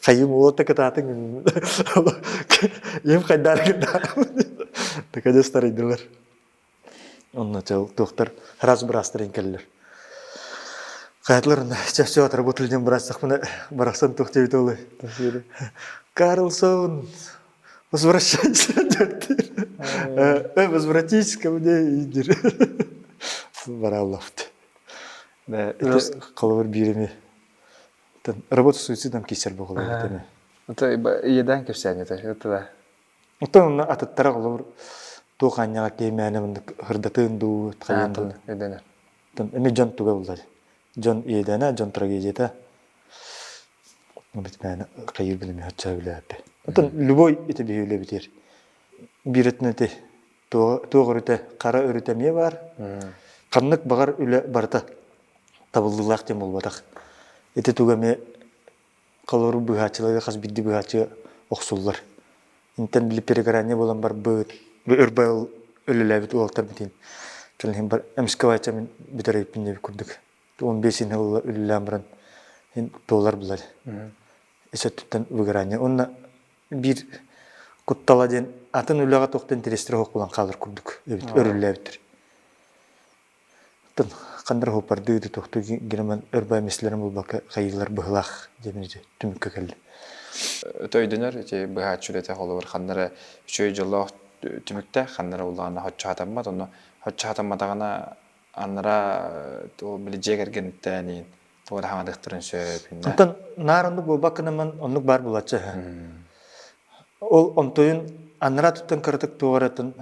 хайым уота кытаатыҥ им хайдаар Такая старыйдылар. Онно туохтар раз быраастарын кэллэр. Хайатлар все все отработали дем быраастахпына барахсан туох диэбит олы. Карлсон, возвращайся, э, возвратись ко мне, Игорь. Бараллафт. Холобур биир эми работа суицидом киирсэр буолар эми. Ото иедаан кэпсээн этэ это Оттон онно атыттара холобур туох аанньаҕа киэмээнэ мындык хырдатыын дуу хайыан дуу. Өйдөнөр. Эми дьон туга буллар. Дьон иэдээнэ, дьон трагедията. Бит мээнэ хайыыр билими хаччаа билээппи. Оттон любой ити биһи үлэбитир. Биир өттүнэн ити туох өрүтэ, хара өрүтэ эмиэ баар. Ханнык баҕар үлэ барыта табыллыылаах диэн буолбатах. Ити туга эмиэ холобур быыһааччыларга хас биирдии быыһааччы охсуллар. Интэн били перегорание буолан барбыт, өр байыл үлэлээбит уолаттар битин кэлин бар эмискэ баайча мин бүтэр эбиппин диэбит курдук. 15 сыл үлэлээн баран туолар булар. Ис өттүттэн выгорание. Онно биир куттала диэн атын үлэҕэ туохтан интэриэстэрэ суох буолан хаалар курдук эбит өрүллээбиттэр. Оттон ханна эрэ уһуппардыы да туохтуу гынан өр бай миэстэлэрин булбакка хайыылар быһылаах диэн ити түмүккэ кэллим. Өтө өйдөнөр ити быһааччы үлэтэ холобур ханна эрэ үчүгэй дьоллоох түмүктээх, ханна эрэ улаана хоччо хатаммат, онно хоччо хатамматаҕына анараа били дьиэ кэргэниттээн иин тугу эрэ хаҥатыахтарын сөп иннэ. Онтон наар оннук буолбаккынаман оннук баар буолааччы Ол онтуйун анараа туттан кыратык туох эрэ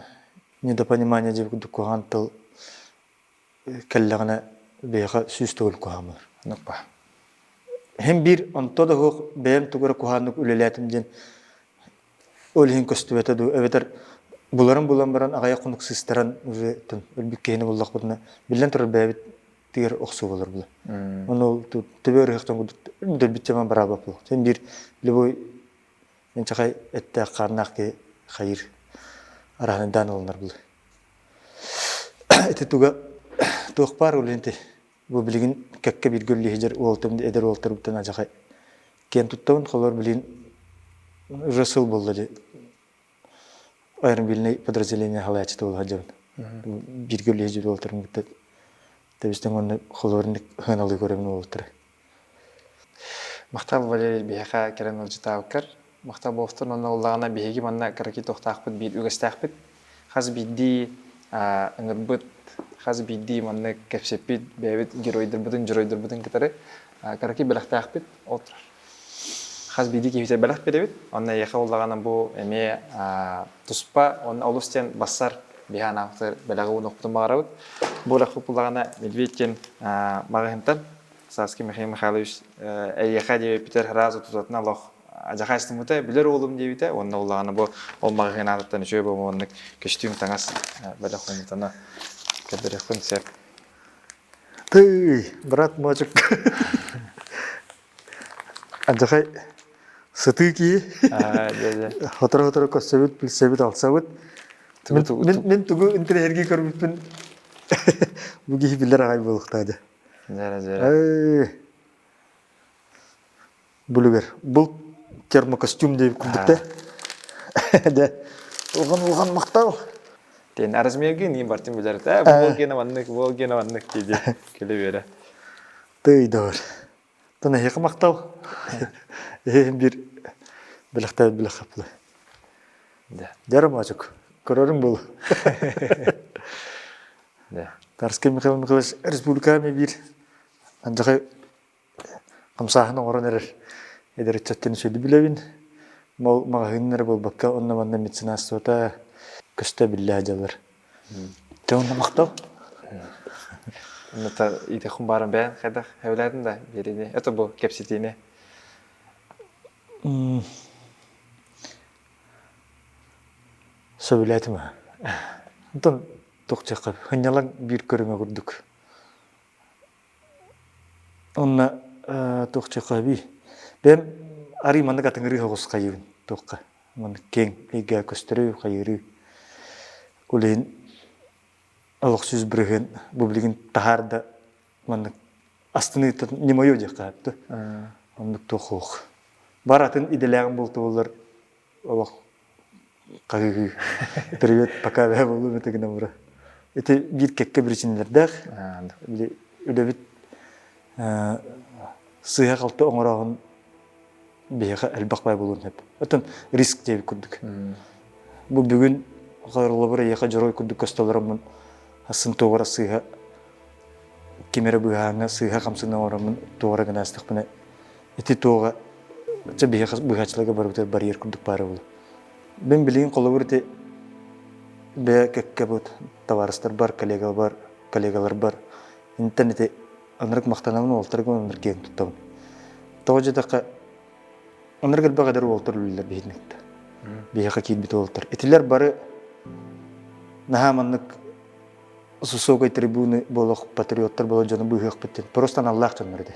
недопонимание диэбит курдук куһаҕан тыл кэллэҕинэ биһиэхэ сүүс төгүл куһаҕан буолар. Оннук ба. Һин биир онто да суох бэйэм тугу эрэ куһаҕаннык үлэлээтим диэн ол иһин көстүбэтэ дуу эбэтэр буларын булан баран аҕыйах хонук сыыстаран уже өлбүт киһини буллахпытына биллэн турар бэйэбит тигэр охсуу болор була. Ону ол төбө ырыһахтан курдук өлбүт дьаман бараабат буолуох. Син биир любой инчэхэй эттээх хааннаах киһи хайыыр араһындаан ылынар була. Ити туга туох баар ол ити бу билигин кэккэ бииргэ үллэһидэр уолтум эдэр уолтарбыттан адьахай киэн туттабын холор билигин уже сыл буолла ди аэромобильнай подразделение халаячыта буола сылдьабын. Бииргэ үллэһидэр уолтарым кытта тэбистэн уонна холуорник сыаналыы көрөбүн уолаттары. Махтал Валерий биһиэхэ кэлэн ыалдьытаабыккар. Махтал буолуохтун уонна буоллаҕына биһиги манна кыракый туохтаахпыт биир үгэстээхпит. Хас биирдии ыҥырбыт, хас биирдии маннык кэпсэппит бэйэбит геройдарбытын, дьоруойдарбытын кытары кыракый бэлэхтээхпит ол турар. Хас биирдии киһибитэ бэлэх биэрэбит. Онно эйиэхэ буоллаҕына бу эмиэ туспа уонна олус диэн бассар биһи анаабытыгар бэлэҕи уунуохпутун баҕарабыт. Бу бэлэхпит буоллаҕына Медведь диэн маҕаһыынтан Сааскы Михаил Михайлович эйиэхэ диэбиппитэр сразу тутатына олох адьахайстыммыта, билэр уолум диэбитэ уонна улаҕана бу ол маҕаһыын аатыттан үчүгэй буолуоннук көстүүм таҥас бэлэх ууммутана көрдөрүөхпүн сөп. Тыый, брат мочик. Адьахай сытыы киһи. Сотору-сотору көрсөбүт, билсэбит, алсабыт. Мин тугу интэриэһиргии көрбүппүн бу киһи билэр аҕай буолуохтаах дьэ. Дьэрэ дьэрэ. Бүлүгэр бұл термокостюм диэбит курдук да. Дэ улахан улахан махтал. Тен размерге не бартын билер та бу гена маннык бу гена маннык диди келе бере. Тый доор. Тон эһиэхэ махтал. Эһиэм бир билэхтээбит билэх хапла. Да. Дьара мачук. Көрөрүҥ буолу. Да. Тарский Михаил Михайлович республиками биир андьахай хамсааһын оҥорон эрэр эдэр ыччаттан үчүгэйдик билэбин. Мол маҕаһыыннар эрэ буолбакка, онно-манна меценатствота көстө биллэ дьаллар. Дьэ онно махтал. Онно итэхун баарым бэйэн хайдах хэвлээтин да биэриини. Это бу кэпсэтиини. Сөбүлээтим аа. Онтон туох диэххэ, сынньалаҥ биир көрүҥэ курдук. Онно туох диэххэ бэйэм арыый маннык атыҥырыы соҕус хайыыбын туохха маннык киэҥ эйгэ көстөрүй хайыырыы ол иһин олох 100% бу билигин таһаар да маннык астыныыта не мое диэххэ сөп оннук туох суох бар атын идэлээҕим буолта олох хаһыыһыы привет пока бэһэ буолуом этэ гынан бара ити биир кэккэ причинэлэрдээх били үлэбит сыыһа-халты оҥорооһун биһиэхэ элбэх баай буолуон сөп оттон риск диэбит курдук бу бүгүн холобур эйиэхэ дьоруой курдук көстөлөрөммун асын туоҕара сыыһа ким эрэ быыһааҥҥа сыыһа хамсыгын оҥороммун туоҕара гына астахпына ити туоҕа чэ биһиэхэ быыһааччыларга барыбытыгар барьер курдук баара буолуо. Мин билигин холобур ити бэйэ кэккэ бут табаарыстарбар, коллегаларбар, коллегаларбар интэн ити ынырык махтанабын уолтарга ынырык киэн туттабын. Тоҕо диэтэххэ ынырык элбэх эдэр уолтар үлэлэр биһиэхэ биһиэхэ киирбит уолтар. Итилэр бары наһаа маннык с высокой трибуны буолуох патриоттар буолар дьону быыһыахпыт диэн просто аналлаах дьоннор этэ.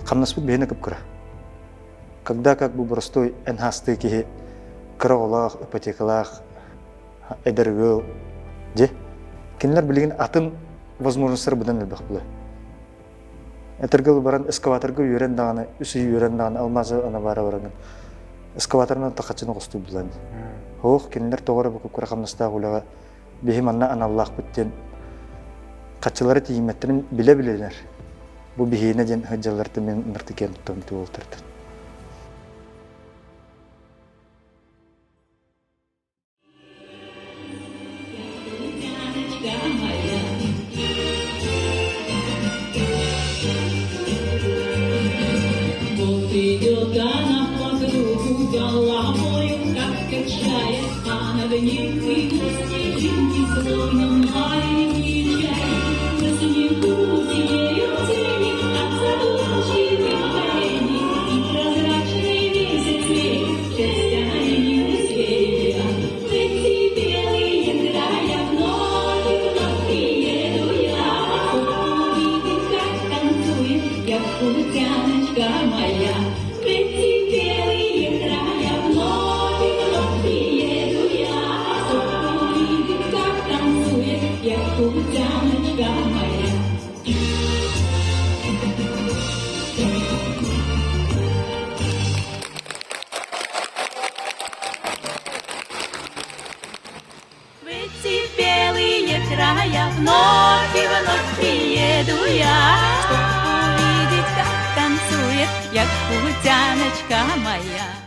Хамнаспыт биһиэнэ кып-кыра. Когда как бы простой эн хаастыы киһи кыра оҕолоох, ипотекалаах эдэр ыал дьэ кинилэр билигин атын возможностар быдан элбэх буолар. Этэргэ баран эскаваторга үөрэн даҕаны, үс ый үөрэн даҕаны алмазы ана баара бараҥын эскаваторынан тахаччыны хостуу булан. Ох, кинилэр тоҕо эрэ бу кып-кыра хамнастаах үлэҕэ биһи манна аналлаахпыт диэн хаччылары тиийиммэттэрин билэ-билэлэр. Бу биһиэнэ диэн сылдьаллартан мин ынырты киэн туттабын уолтартан. В белые края вновь и вновь приеду я, чтоб увидеть, как танцует якутяночка моя.